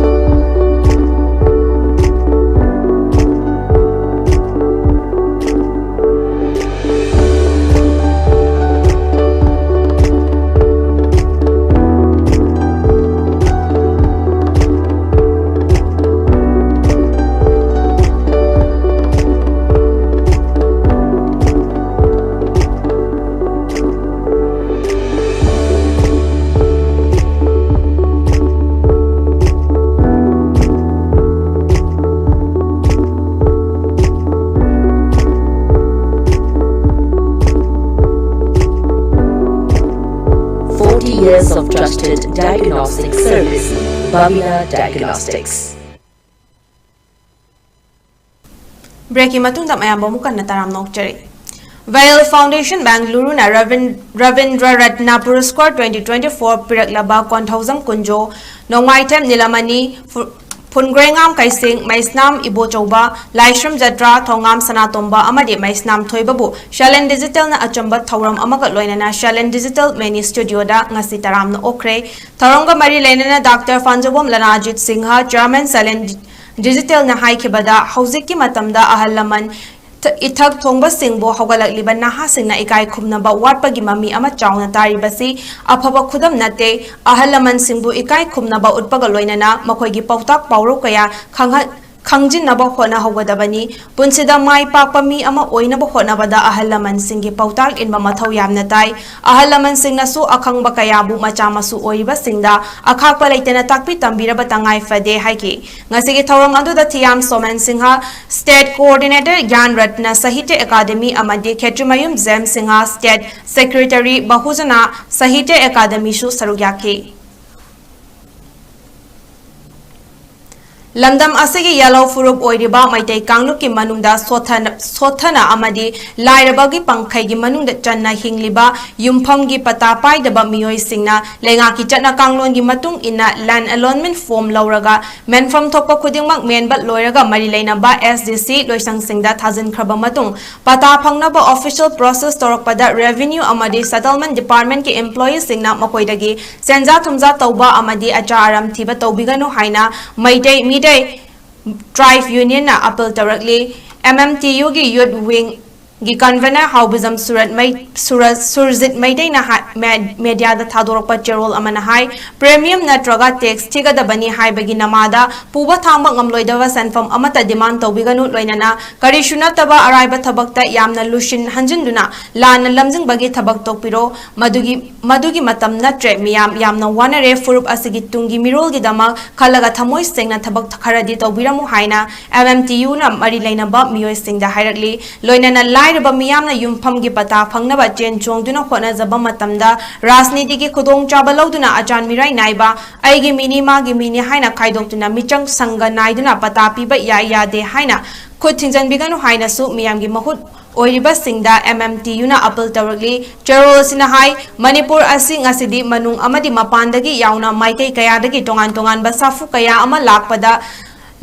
Of trusted diagnostic service, Babina Diagnostics. Breakꯀꯤ ꯃꯇꯨꯡꯗ ꯃꯌꯥꯝꯕꯨ ꯑꯃꯨꯛ ꯍꯟꯅ ꯇꯔꯥꯝꯅ ꯑꯣꯛꯆꯔꯤ꯫ Vale Foundation Bengaluruꯅ Rabin-, Rabindra Ratna ꯄꯨꯔꯁꯀꯥꯔ twenty twenty-four ꯄꯤꯔꯛꯂꯕ Konthoujam Kunjo, ꯅꯣꯡꯃꯥꯏꯊꯦꯝ ꯅꯤꯂꯃꯅꯤ, ꯐꯨ-, ꯐꯨꯟꯒ꯭ꯔꯦꯉꯥꯝ ꯀꯩꯁꯤꯡ, ꯃꯩꯁꯅꯥꯝ ꯏꯕꯣꯆꯧꯕ, ꯂꯥꯏꯁ꯭ꯔꯝ ꯖꯇ꯭ꯔꯥ, ꯊꯣꯉꯥꯝ ꯁꯅꯥꯇꯣꯝꯕ ꯑꯃꯗꯤ ꯃꯩꯁꯅꯥꯝ ꯊꯣꯏꯕꯕꯨ ꯁꯦꯂꯦꯟ ꯗꯤꯖꯤꯇꯦꯜꯅ ꯑꯆꯝꯕ ꯊꯧꯔꯝ ꯑꯃꯒ ꯂꯣꯏꯅꯅ ꯁꯦꯂꯦꯟ ꯗꯤꯖꯤꯇꯦꯜ ꯃꯤꯅꯤ ꯁ꯭ꯇꯨꯗꯤꯑꯣꯗ ꯉꯁꯤ ꯇꯔꯥꯝꯅ ꯑꯣꯛꯈ꯭ꯔꯦ꯫ ꯊꯧꯔꯝꯒ ꯃꯔꯤ ꯂꯩꯅꯅ ꯗꯥꯛꯇꯔ ꯐꯥꯟꯖꯕꯣꯝ ꯂꯅꯥꯖꯤꯠ ꯁꯤꯡꯍ, ꯆꯤꯌꯔꯃꯦꯟ ꯁꯦꯂꯦꯟ ꯗꯤꯖꯤꯇꯦꯜꯅ ꯍꯥꯏꯈꯤꯕꯗ, ꯍꯧꯖꯤꯛꯀꯤ ꯃꯇꯝꯗ ꯑꯍꯜ ꯂꯃꯟ ꯊ-, ꯏꯊꯛ ꯊꯣꯡꯕꯁꯤꯡꯕꯨ ꯍꯧꯒꯠꯂꯛꯂꯤꯕ ꯅꯍꯥꯁꯤꯡꯅ ꯏꯀꯥꯏ ꯈꯨꯝꯅꯕ ꯋꯥꯠꯄꯒꯤ ꯃꯃꯤ ꯑꯃ ꯆꯥꯎꯅ ꯇꯥꯔꯤꯕꯁꯤ ꯑꯐꯕ ꯈꯨꯗꯝ ꯅꯠꯇꯦ꯫ ꯑꯍꯜ ꯂꯃꯟꯁꯤꯡꯕꯨ ꯏꯀꯥꯏ ꯈꯨꯝꯅꯕ ꯎꯠꯄꯒ ꯂꯣꯏꯅꯅ ꯃꯈꯣꯏꯒꯤ ꯄꯥꯎꯇꯥꯛ ꯄꯥꯎꯔꯧ ꯀꯌꯥ ꯈꯪꯍ-, ꯈꯪꯖꯤꯟꯅꯕ ꯍꯣꯠꯅꯍꯧꯒꯗꯕꯅꯤ꯫ ꯄꯨꯟꯁꯤꯗ ꯃꯥꯏ ꯄꯥꯛꯄ ꯃꯤ ꯑꯃ ꯑꯣꯏꯅꯕ ꯍꯣꯠꯅꯕꯗ ꯑꯍꯜ ꯂꯃꯟꯁꯤꯡꯒꯤ ꯄꯥꯎꯇꯥꯛ ꯏꯟꯕ ꯃꯊꯧ ꯌꯥꯝꯅ ꯇꯥꯏ꯫ ꯑꯍꯜ ꯂꯃꯟꯁꯤꯡꯅꯁꯨ ꯑꯈꯪꯕ ꯀꯌꯥꯕꯨ ꯃꯆꯥ ꯃꯁꯨ ꯑꯣꯏꯔꯤꯕꯁꯤꯡꯗ ꯑꯈꯥꯛꯄ ꯂꯩꯇꯅ ꯇꯥꯛꯄꯤ ꯇꯝꯕꯤꯔꯕ ꯇꯉꯥꯏ ꯐꯗꯦ ꯍꯥꯏꯈꯤ꯫ ꯉꯁꯤꯒꯤ ꯊꯧꯔꯝ ꯑꯗꯨꯗ ꯊꯤꯌꯥꯝ ꯁꯣꯃꯦꯟ ꯁꯤꯡꯍ, State Coordinator ꯒ꯭ꯌꯥꯟ ꯔꯠꯅ ꯁꯥꯍꯤꯇ꯭ꯌ ꯑꯦꯀꯥꯗꯃꯤ ꯑꯃꯗꯤ ꯈꯦꯇ꯭ꯔꯤꯃꯌꯨꯝ ꯖꯦꯝ ꯁꯤꯡꯍ, State Secretary ꯕꯍꯨꯖꯅ ꯁꯥꯍꯤꯇ꯭ꯌ ꯑꯦꯀꯥꯗꯃꯤꯁꯨ ꯁꯔꯨꯛ ꯌꯥꯈꯤ꯫ ꯂꯝꯗꯝ ꯑꯁꯤꯒꯤ ꯌꯦꯜꯍꯧ ꯐꯨꯔꯨꯞ ꯑꯣꯏꯔꯤꯕ ꯃꯩꯇꯩ ꯀꯥꯡꯂꯨꯞꯀꯤ ꯃꯅꯨꯡꯗ ꯁꯣꯠꯊꯅ, ꯁꯣꯠꯊꯅ ꯑꯃꯗꯤ ꯂꯥꯏꯔꯕꯒꯤ ꯄꯪꯈꯩꯒꯤ ꯃꯅꯨꯡꯗ ꯆꯟꯅ ꯍꯤꯡꯂꯤꯕ ꯌꯨꯝꯐꯝꯒꯤ ꯄꯇꯥ ꯄꯥꯏꯗꯕ ꯃꯤꯑꯣꯏꯁꯤꯡꯅ ꯂꯩꯉꯥꯛꯀꯤ ꯆꯠꯅ ꯀꯥꯡꯂꯣꯟꯒꯤ ꯃꯇꯨꯡ ꯏꯟꯅ land allotment form ꯂꯧꯔꯒ ꯃꯦꯟꯐꯝ ꯊꯣꯛꯄ ꯈꯨꯗꯤꯡꯃꯛ ꯃꯦꯟꯕ ꯂꯣꯏꯔꯒ ꯃꯔꯤ ꯂꯩꯅꯕ S D C ꯂꯣꯏꯁꯪꯁꯤꯡꯗ ꯊꯥꯖꯤꯟꯈ꯭ꯔꯕ ꯃꯇꯨꯡ, ꯄꯇꯥ ꯐꯪꯅꯕ official process ꯇꯧꯔꯛꯄꯗ Revenue ꯑꯃꯗꯤ Settlement Department ꯀꯤ employee ꯁꯤꯡꯅ ꯃꯈꯣꯏꯗꯒꯤ ꯁꯦꯟꯖꯥ ꯊꯨꯝꯖꯥ ꯇꯧꯕ ꯑꯃꯗꯤ ꯑꯆꯥ ꯑꯔꯝ ꯊꯤꯕ ꯇꯧꯕꯤꯒꯅꯨ ꯍꯥꯏꯅ ꯃꯩꯇꯩ ꯃꯤꯇꯩ Tribe Union ꯅ appeal ꯇꯧꯔꯛꯂꯤ꯫ M M T U ꯒꯤ Youth Wing ꯒꯤ convener ꯍꯥꯎꯕꯤꯖꯝ ꯁꯨꯔꯠ ꯃꯩ-, ꯁꯨꯔ-, ꯁꯨꯔꯖꯤꯠ ꯃꯩꯇꯩꯅ ꯍꯥꯏ-, ꯃꯦ-, media ꯗ ꯊꯥꯗꯣꯔꯛꯄ ꯆꯦꯔꯣꯜ ꯑꯃꯅ ꯍꯥꯏ, premium ꯅꯠꯇ꯭ꯔꯒ tax ꯊꯤꯒꯗꯕꯅꯤ ꯍꯥꯏꯕꯒꯤ ꯅꯃꯥꯗ ꯄꯨꯕ ꯊꯥꯡꯕ ꯉꯝꯂꯣꯏꯗꯕ ꯁꯦꯟꯐꯝ ꯑꯃꯠꯇ demand ꯇꯧꯕꯤꯒꯅꯨ, ꯂꯣꯏꯅꯅ ꯀꯔꯤꯁꯨ ꯅꯠꯇꯕ ꯑꯔꯥꯏꯕ ꯊꯕꯛꯇ ꯌꯥꯝꯅ ꯂꯨꯁꯤꯟ ꯍꯟꯖꯤꯟꯗꯨꯅ ꯂꯥꯟꯅ ꯂꯝꯖꯤꯡꯕꯒꯤ ꯊꯕꯛ ꯇꯧꯕꯤꯔꯣ꯫ ꯃꯗꯨꯒꯤ, ꯃꯗꯨꯒꯤ ꯃꯇꯝ ꯅꯠꯇ꯭ꯔꯦ꯫ ꯃꯤꯌꯥꯝ ꯌꯥꯝꯅ ꯋꯥꯅꯔꯦ꯫ ꯐꯨꯔꯨꯞ ꯑꯁꯤꯒꯤ ꯇꯨꯡꯒꯤ ꯃꯤꯔꯣꯜꯒꯤꯗꯃꯛ ꯈꯜꯂꯒ ꯊꯃꯣꯏ ꯁꯦꯡꯅ ꯊꯕꯛ ꯈꯔꯗꯤ ꯇꯧꯕꯤꯔꯝꯃꯨ ꯍꯥꯏꯅ M M T U ꯅ ꯃꯔꯤ ꯂꯩꯅꯕ ꯃꯤꯑꯣꯏꯁꯤꯡꯗ ꯍꯥꯏꯔꯛꯂꯤ꯫ ꯂꯣꯏꯅꯅ ꯂꯥꯏ ꯍꯥꯏꯔꯤꯕ ꯃꯤꯌꯥꯝꯅ ꯌꯨꯝꯐꯝꯒꯤ ꯄꯇꯥ ꯐꯪꯅꯕ ꯆꯦꯟ ꯆꯣꯡꯗꯨꯅ ꯍꯣꯠꯅꯖꯕ ꯃꯇꯝꯗ ꯔꯥꯖꯅꯤꯇꯤꯒꯤ ꯈꯨꯗꯣꯡꯆꯥꯕ ꯂꯧꯗꯨꯅ ꯑꯆꯥꯟ ꯃꯤꯔꯥꯏ ꯅꯥꯏꯕ, ꯑꯩꯒꯤ ꯃꯤꯅꯤ, ꯃꯥꯒꯤ ꯃꯤꯅꯤ ꯍꯥꯏꯅ ꯈꯥꯏꯗꯣꯛꯇꯨꯅ ꯃꯤꯆꯪ ꯁꯪꯒ ꯅꯥꯏꯗꯨꯅ ꯄꯇꯥ ꯄꯤꯕ ꯌꯥꯏ ꯌꯥꯗꯦ ꯍꯥꯏꯅ ꯈꯨꯠ ꯊꯤꯡꯖꯤꯟꯕꯤꯒꯅꯨ ꯍꯥꯏꯅꯁꯨ ꯃꯤꯌꯥꯝꯒꯤ ꯃꯍꯨꯠ ꯑꯣꯏꯔꯤꯕꯁꯤꯡꯗ ꯑꯦꯝ ꯑꯦꯝ ꯇꯤ ꯌꯨꯅ ꯑꯄꯤꯜ ꯇꯧꯔꯛꯂꯤ꯫ ꯆꯦꯔꯣꯜ ꯑꯁꯤꯅ ꯍꯥꯏ, ꯃꯅꯤꯄꯨꯔ ꯑꯁꯤ ꯉꯁꯤꯗꯤ ꯃꯅꯨꯡ ꯑꯃꯗꯤ ꯃꯄꯥꯟꯗꯒꯤ ꯌꯥꯎꯅ ꯃꯥꯏꯀꯩ ꯀꯌꯥꯗꯒꯤ ꯇꯣꯉꯥꯟ ꯇꯣꯉꯥꯟꯕ ꯁꯥꯐꯨ ꯀꯌꯥ ꯑꯃ ꯂꯥꯛꯄꯗ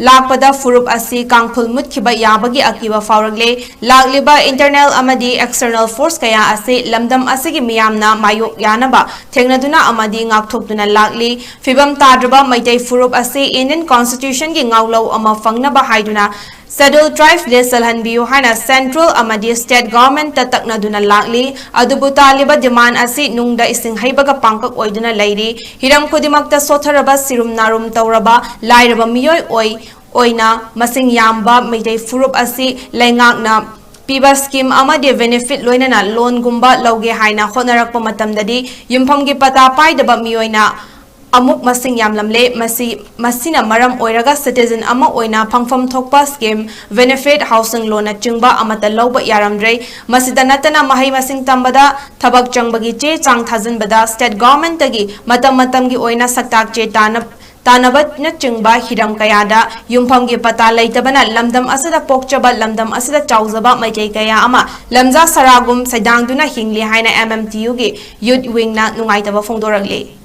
ꯂꯥꯛꯄꯗ ꯐꯨꯔꯨꯞ ꯑꯁꯤ ꯀꯥꯡꯈꯨꯜ ꯃꯨꯠꯈꯤꯕ ꯌꯥꯕꯒꯤ ꯑꯀꯤꯕ ꯐꯥꯎꯔꯛꯂꯦ꯫ ꯂꯥꯛꯂꯤꯕ internal ꯑꯃꯗꯤ external force ꯀꯌꯥ ꯑꯁꯤ ꯂꯝꯗꯝ ꯑꯁꯤꯒꯤ ꯃꯤꯌꯥꯝꯅ ꯃꯥꯌꯣꯛ ꯌꯥꯅꯕ ꯊꯦꯡꯅꯗꯨꯅ ꯑꯃꯗꯤ ꯉꯥꯛꯊꯣꯛꯇꯨꯅ ꯂꯥꯛꯂꯤ꯫ ꯐꯤꯕꯝ ꯇꯥꯗ꯭ꯔꯕ ꯃꯩꯇꯩ ꯐꯨꯔꯨꯞ ꯑꯁꯤ Indian Constitution ꯒꯤ ꯉꯥꯎꯂꯧ ꯑꯃ ꯐꯪꯅꯕ ꯍꯥꯏꯗꯨꯅ Scheduled Tribe list ꯆꯜꯍꯟꯕꯤꯌꯨ ꯍꯥꯏꯅ central ꯑꯃꯗꯤ state government ꯇ ꯇꯛꯅꯗꯨꯅ ꯂꯥꯛꯂꯤ꯫ ꯑꯗꯨꯕꯨ ꯇꯥꯜꯂꯤꯕ demand ꯑꯁꯤ ꯅꯨꯡꯗ ꯏꯁꯤꯡ ꯍꯩꯕꯒ ꯄꯥꯡꯀꯛ ꯑꯣꯏꯗꯨꯅ ꯂꯩꯔꯤ꯫ ꯍꯤꯔꯝ ꯈꯨꯗꯤꯡꯃꯛꯇ ꯁꯣꯠꯊꯔꯕ, ꯁꯤꯔꯨꯝ ꯅꯥꯔꯨꯝ ꯇꯧꯔꯕ, ꯂꯥꯏꯔꯕ ꯃꯤꯑꯣꯏ ꯑꯣꯏ ꯑꯣꯏꯅ ꯃꯁꯤꯡ ꯌꯥꯝꯕ ꯃꯩꯇꯩ ꯐꯨꯔꯨꯞ ꯑꯁꯤ ꯂꯩꯉꯥꯛꯅ ꯄꯤꯕ scheme ꯑꯃꯗꯤ benefit ꯂꯣꯏꯅꯅ loan ꯒꯨꯝꯕ ꯂꯧꯒꯦ ꯍꯥꯏꯅ ꯍꯣꯠꯅꯔꯛꯄ ꯃꯇꯝꯗꯗꯤ ꯌꯨꯝꯐꯝꯒꯤ ꯄꯇꯥ ꯄꯥꯏꯗꯕ ꯃꯤꯑꯣꯏꯅ ꯑꯃꯨꯛ ꯃꯁꯤꯡ ꯌꯥꯝꯂꯝꯂꯦ꯫ ꯃꯁꯤ, ꯃꯁꯤꯅ ꯃꯔꯝ ꯑꯣꯏꯔꯒ citizen ꯑꯃ ꯑꯣꯏꯅ ꯐꯪꯐꯝ ꯊꯣꯛꯄ scheme, benefit, housing loan ꯅꯆꯤꯡꯕ ꯑꯃꯠꯇ ꯂꯧꯕ ꯌꯥꯔꯝꯗ꯭ꯔꯦ꯫ ꯃꯁꯤꯗ ꯅꯠꯇꯅ ꯃꯍꯩ ꯃꯁꯤꯡ ꯇꯝꯕꯗ ꯊꯕꯛ ꯆꯪꯕꯒꯤ ꯆꯦ ꯆꯥꯡ ꯊꯥꯖꯤꯟꯕꯗ state government ꯇꯒꯤ ꯃꯇꯝ ꯃꯇꯝꯒꯤ ꯑꯣꯏꯅ ꯁꯛꯇꯥꯛ ꯆꯦ ꯇꯥꯅ-, ꯇꯥꯅꯕꯅꯆꯤꯡꯕ ꯍꯤꯔꯝ ꯀꯌꯥꯗ ꯌꯨꯝꯐꯝꯒꯤ ꯄꯇꯥ ꯂꯩꯇꯕꯅ ꯂꯝꯗꯝ ꯑꯁꯤꯗ ꯄꯣꯛꯆꯕ, ꯂꯝꯗꯝ ꯑꯁꯤꯗ ꯆꯥꯎꯖꯕ ꯃꯩꯇꯩ ꯀꯌꯥ ꯑꯃ ꯂꯝꯖꯥ ꯁꯔꯥꯒꯨꯝ ꯁꯩꯗꯥꯡꯗꯨꯅ ꯍꯤꯡꯂꯤ ꯍꯥꯏꯅ M M T U ꯒꯤ youth wing ꯅ ꯅꯨꯡꯉꯥꯏꯇꯕ ꯐꯣꯡꯗꯣꯔꯛꯂꯤ꯫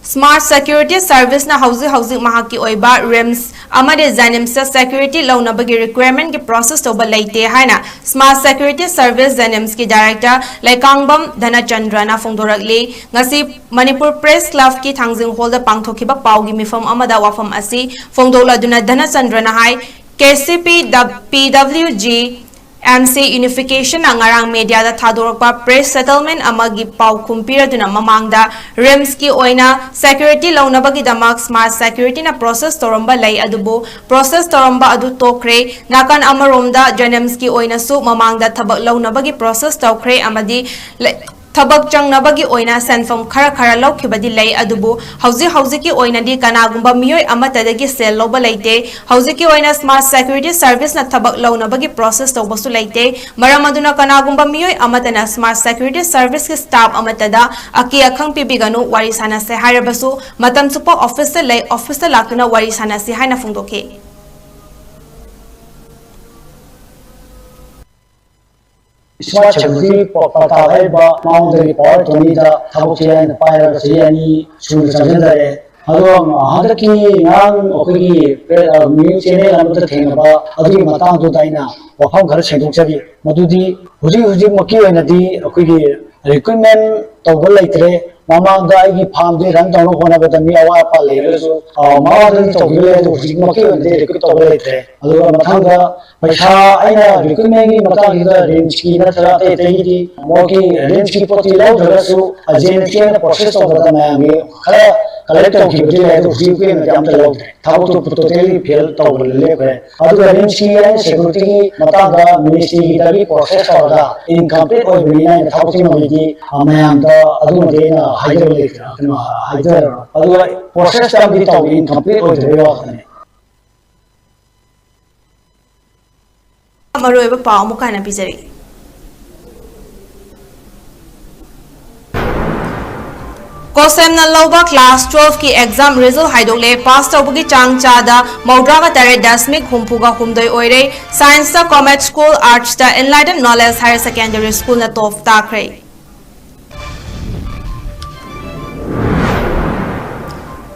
Smart Security Service ꯅ ꯍꯧꯖꯤꯛ ꯍꯧꯖꯤꯛ ꯃꯍꯥꯛꯀꯤ ꯑꯣꯏꯕ RIMS ꯑꯃꯗꯤ JNIMS ꯇ security ꯂꯧꯅꯕꯒꯤ requirement ꯀꯤ process ꯇꯧꯕ ꯂꯩꯇꯦ ꯍꯥꯏꯅ Smart Security Service JNIMS ꯀꯤ director ꯂꯩꯀꯥꯡꯕꯝ ꯙꯅꯆꯟꯗ꯭ꯔꯅ ꯐꯣꯡꯗꯣꯔꯛꯂꯤ꯫ ꯉꯁꯤ ꯃꯅꯤꯄꯨꯔ Press Club ꯀꯤ ꯊꯥꯡꯖꯤꯡ hall ꯗ ꯄꯥꯡꯊꯣꯛꯈꯤꯕ ꯄꯥꯎꯒꯤ ꯃꯤꯐꯝ ꯑꯃꯗ ꯋꯥꯐꯝ ꯑꯁꯤ ꯐꯣꯡꯗꯣꯛꯂꯗꯨꯅ ꯙꯅꯆꯟꯗ꯭ꯔꯅ ꯍꯥꯏ, K C P P W G M C Unification ꯅ ꯉꯔꯥꯡ media ꯗ ꯊꯥꯗꯣꯔꯛꯄ press statement ꯑꯃꯒꯤ ꯄꯥꯎꯈꯨꯝ ꯄꯤꯔꯗꯨꯅ ꯃꯃꯥꯡꯗ RIMS ꯀꯤ ꯑꯣꯏꯅ security ꯂꯧꯅꯕꯒꯤꯗꯃꯛ Smart Security ꯅ process ꯇꯧꯔꯝꯕ ꯂꯩ, ꯑꯗꯨꯕꯨ process ꯇꯧꯔꯝꯕ ꯑꯗꯨ ꯇꯣꯛꯈ꯭ꯔꯦ꯫ ꯅꯥꯀꯟ ꯑꯃꯔꯣꯝꯗ JNIMS ꯀꯤ ꯑꯣꯏꯅꯁꯨ ꯃꯃꯥꯡꯗ ꯊꯕꯛ ꯂꯧꯅꯕꯒꯤ process ꯇꯧꯈ꯭ꯔꯦ ꯑꯃꯗꯤ ꯂꯩ-, ꯊꯕꯛ ꯆꯪꯅꯕꯒꯤ ꯑꯣꯏꯅ ꯁꯦꯟꯐꯝ ꯈꯔ ꯈꯔ ꯂꯧꯈꯤꯕꯗꯤ ꯂꯩ, ꯑꯗꯨꯕꯨ ꯍꯧꯖꯤꯛ ꯍꯧꯖꯤꯛꯀꯤ ꯑꯣꯏꯅꯗꯤ ꯀꯅꯥꯒꯨꯝꯕ ꯃꯤꯑꯣꯏ ꯑꯃꯠꯇꯗꯒꯤ ꯁꯦꯜ ꯂꯧꯕ ꯂꯩꯇꯦ꯫ ꯍꯧꯖꯤꯛꯀꯤ ꯑꯣꯏꯅ Smart Security Service ꯅ ꯊꯕꯛ ꯂꯧꯅꯕꯒꯤ process ꯇꯧꯕꯁꯨ ꯂꯩꯇꯦ꯫ ꯃꯔꯝ ꯑꯗꯨꯅ ꯀꯅꯥꯒꯨꯝꯕ ꯃꯤꯑꯣꯏ ꯑꯃꯠꯇꯅ Smart Security Service ꯀꯤ staff ꯑꯃꯠꯇꯗ ꯑꯀꯤ ꯑꯈꯪ ꯄꯤꯕꯤꯒꯅꯨ꯫ ꯋꯥꯔꯤ ꯁꯥꯟꯅꯁꯦ ꯍꯥꯏꯔꯕꯁꯨ ꯃꯇꯝ ꯆꯨꯞꯄ office ꯇ ꯂꯩ, office ꯇ ꯂꯥꯛꯇꯨꯅ ꯋꯥꯔꯤ ꯁꯥꯟꯅꯁꯤ ꯍꯥꯏꯅ ꯐꯣꯡꯗꯣꯛꯈꯤ꯫ Smart Security ꯄ-, ꯄꯇꯥ ꯍꯥꯏꯔꯤꯕ ꯃꯉꯣꯟꯗꯒꯤ power of attorney ꯗ ꯊꯕꯛꯁꯦ ꯑꯩꯅ ꯄꯥꯏꯔꯒ ꯆꯍꯤ ꯑꯅꯤ ꯁꯨꯅ ꯆꯪꯁꯤꯟꯖꯔꯦ꯫ ꯑꯗꯣ ꯍꯟꯗꯛꯀꯤ ꯉꯔꯥꯡ ꯑꯩꯈꯣꯏꯒꯤ ꯄ꯭ꯔꯦ-, ꯑ, news channel ꯑꯃꯗ ꯊꯦꯡꯅꯕ ꯑꯗꯨꯒꯤ ꯃꯇꯥꯡꯗꯨꯗ ꯑꯩꯅ ꯋꯥꯐꯝ ꯈꯔ ꯁꯦꯡꯗꯣꯛꯆꯒꯦ꯫ ꯃꯗꯨꯗꯤ ꯍꯧꯖꯤꯛ ꯍꯧꯖꯤꯛꯃꯛꯀꯤ ꯑꯣꯏꯅꯗꯤ ꯑꯩꯈꯣꯏꯒꯤ recruitment ꯇꯧꯕ ꯂꯩꯇ꯭ꯔꯦ꯫ ꯃꯃꯥꯡꯗ ꯑꯩꯒꯤ farm ꯁꯦ run ꯇꯧꯅꯕ ꯍꯣꯠꯅꯕꯗ ꯃꯤ ꯑꯋꯥꯠ ꯑꯄꯥ ꯂꯩꯔꯒꯁꯨ, ꯑ, ꯃꯃꯥꯡꯗꯗꯤ ꯇꯧꯈꯤꯕ ꯂꯩ, ꯑꯗꯨꯕꯨ ꯍꯧꯖꯤꯛꯃꯛꯀꯤ ꯑꯣꯏꯅꯗꯤ recruit ꯇꯧꯕ ꯂꯩꯇ꯭ꯔꯦ꯫ ꯑꯗꯨꯒ ꯃꯊꯪꯗ ꯄꯩꯁꯥ ꯑꯩꯅ recruitment ꯀꯤ ꯃꯇꯥꯡꯁꯤꯗ range ꯀꯤ ꯅꯠꯇ꯭ꯔꯒ ꯑꯇꯩ ꯑꯇꯩꯒꯤꯗꯤ ꯃꯣꯏꯒꯤ range ꯀꯤ ꯄꯣꯠꯇꯤ ꯂꯧꯗ꯭ꯔꯒꯁꯨ, ꯑ, J N F T ꯑꯩꯅ process ꯇꯧꯕꯗ ꯃꯌꯥꯝꯒꯤ ꯈꯔ collect ꯇꯧꯈꯤꯕꯗꯤ ꯂꯩ, ꯑꯗꯨ ꯍꯧꯖꯤꯛꯀꯤ ꯑꯣꯏꯅꯗꯤ ꯑꯝꯇ ꯂꯧꯗ꯭ꯔꯦ꯫ ꯊꯕꯛꯇꯨ totally fail ꯇꯧꯕꯗ ꯂꯦꯞꯈ꯭ꯔꯦ꯫ ꯑꯗꯨꯒ range ꯀꯤ ꯑꯩꯅ security ꯒꯤ ꯃꯇꯥꯡꯗ ministry ꯒꯤꯗꯒꯤ process ꯇꯧꯔꯒ incomplete ꯑꯣꯏꯕꯅꯤꯅ ꯑꯩꯅ ꯊꯕꯛꯀꯤ ꯃꯃꯤꯗꯤ, ꯑ, ꯃꯌꯥꯝꯗ ꯑꯗꯨꯃꯗꯤ ꯑꯩꯅ ꯍꯥꯏꯖꯕ ꯂꯩꯇ꯭ꯔꯦ, ꯀꯩꯅꯣ, ꯍꯥꯏꯖꯔꯔꯣꯏ꯫ ꯑꯗꯨꯒ process ꯇ ꯑꯃꯗꯤ ꯇꯧꯏ, incomplete ꯑꯣꯏꯗꯕꯩ ꯋꯥ ꯈꯛꯇꯅꯤ꯫ ꯃꯔꯨꯑꯣꯏꯕ ꯄꯥꯎ ꯑꯃꯨꯛ ꯍꯟꯅ ꯄꯤꯖꯔꯤ꯫ ꯀꯣꯁꯦꯝꯅ ꯂꯧꯕ class twelve ꯀꯤ exam result ꯍꯥꯏꯗꯣꯛꯂꯦ꯫ Pass ꯇꯧꯕꯒꯤ ꯆꯥꯡ ꯆꯥꯗ ꯃꯧꯗ꯭ꯔꯥꯒ ꯇꯔꯦꯠ ꯗꯁꯃꯤꯛ ꯍꯨꯝꯐꯨꯒ ꯍꯨꯝꯗꯣꯏ ꯑꯣꯏꯔꯦ꯫ Science ꯇ Comet School, Arts ꯇ Enlightened Knowledge Higher Secondary School ꯅ top ꯇꯥꯈ꯭ꯔꯦ꯫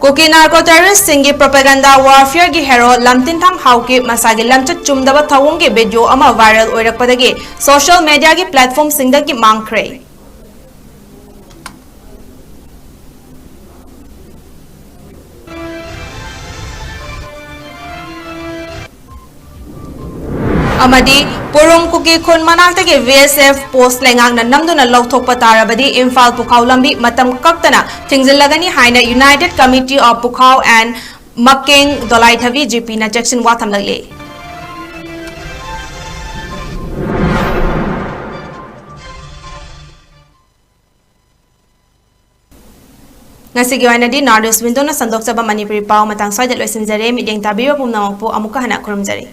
ꯀꯨꯀꯤ narco terrorist ꯁꯤꯡꯒꯤ propaganda warfare ꯒꯤ hero ꯂꯝꯇꯤꯟꯊꯥꯡ ꯍꯥꯎꯀꯤꯞ ꯃꯁꯥꯒꯤ ꯂꯝꯆꯠ ꯆꯨꯝꯗꯕ ꯊꯧꯑꯣꯡꯒꯤ video ꯑꯃ viral ꯑꯣꯏꯔꯛꯄꯗꯒꯤ social media ꯒꯤ platform ꯁꯤꯡꯗꯒꯤ ꯃꯥꯡꯈ꯭ꯔꯦ꯫ ꯑꯃꯗꯤ ꯄꯨꯔꯨꯝ ꯀꯨꯀꯤ ꯈꯨꯟ ꯃꯅꯥꯛꯇꯒꯤ V S F post ꯂꯩꯉꯥꯛꯅ ꯅꯝꯗꯨꯅ ꯂꯧꯊꯣꯛꯄ ꯇꯥꯔꯕꯗꯤ ꯏꯝꯐꯥꯜ ꯄꯨꯈꯥꯎ ꯂꯝꯕꯤ ꯃꯇꯝ ꯀꯛꯇꯅ ꯊꯤꯡꯖꯤꯜꯂꯒꯅꯤ ꯍꯥꯏꯅ United Committee of Pukhao and Makkeng Dolaithavi G P ꯅ ꯆꯦꯛꯁꯤꯟ ꯋꯥ ꯊꯝꯂꯛꯂꯤ꯫ ꯉꯁꯤꯒꯤ ꯑꯣꯏꯅꯗꯤ North East Window-ꯅ ꯁꯟꯗꯣꯛꯆꯕ ꯃꯅꯤꯄꯨꯔꯤ ꯄꯥꯎ ꯃꯇꯥꯡ ꯁ꯭ꯋꯥꯏꯗ ꯂꯣꯏꯁꯤꯟꯖꯔꯦ꯫ ꯃꯤꯠꯌꯦꯡ ꯇꯥꯕꯤꯔꯤꯕ ꯄꯨꯝꯅꯃꯛꯄꯨ ꯑꯃꯨꯛꯀ ꯍꯟꯅ ꯈꯨꯔꯨꯝꯖꯔꯤ꯫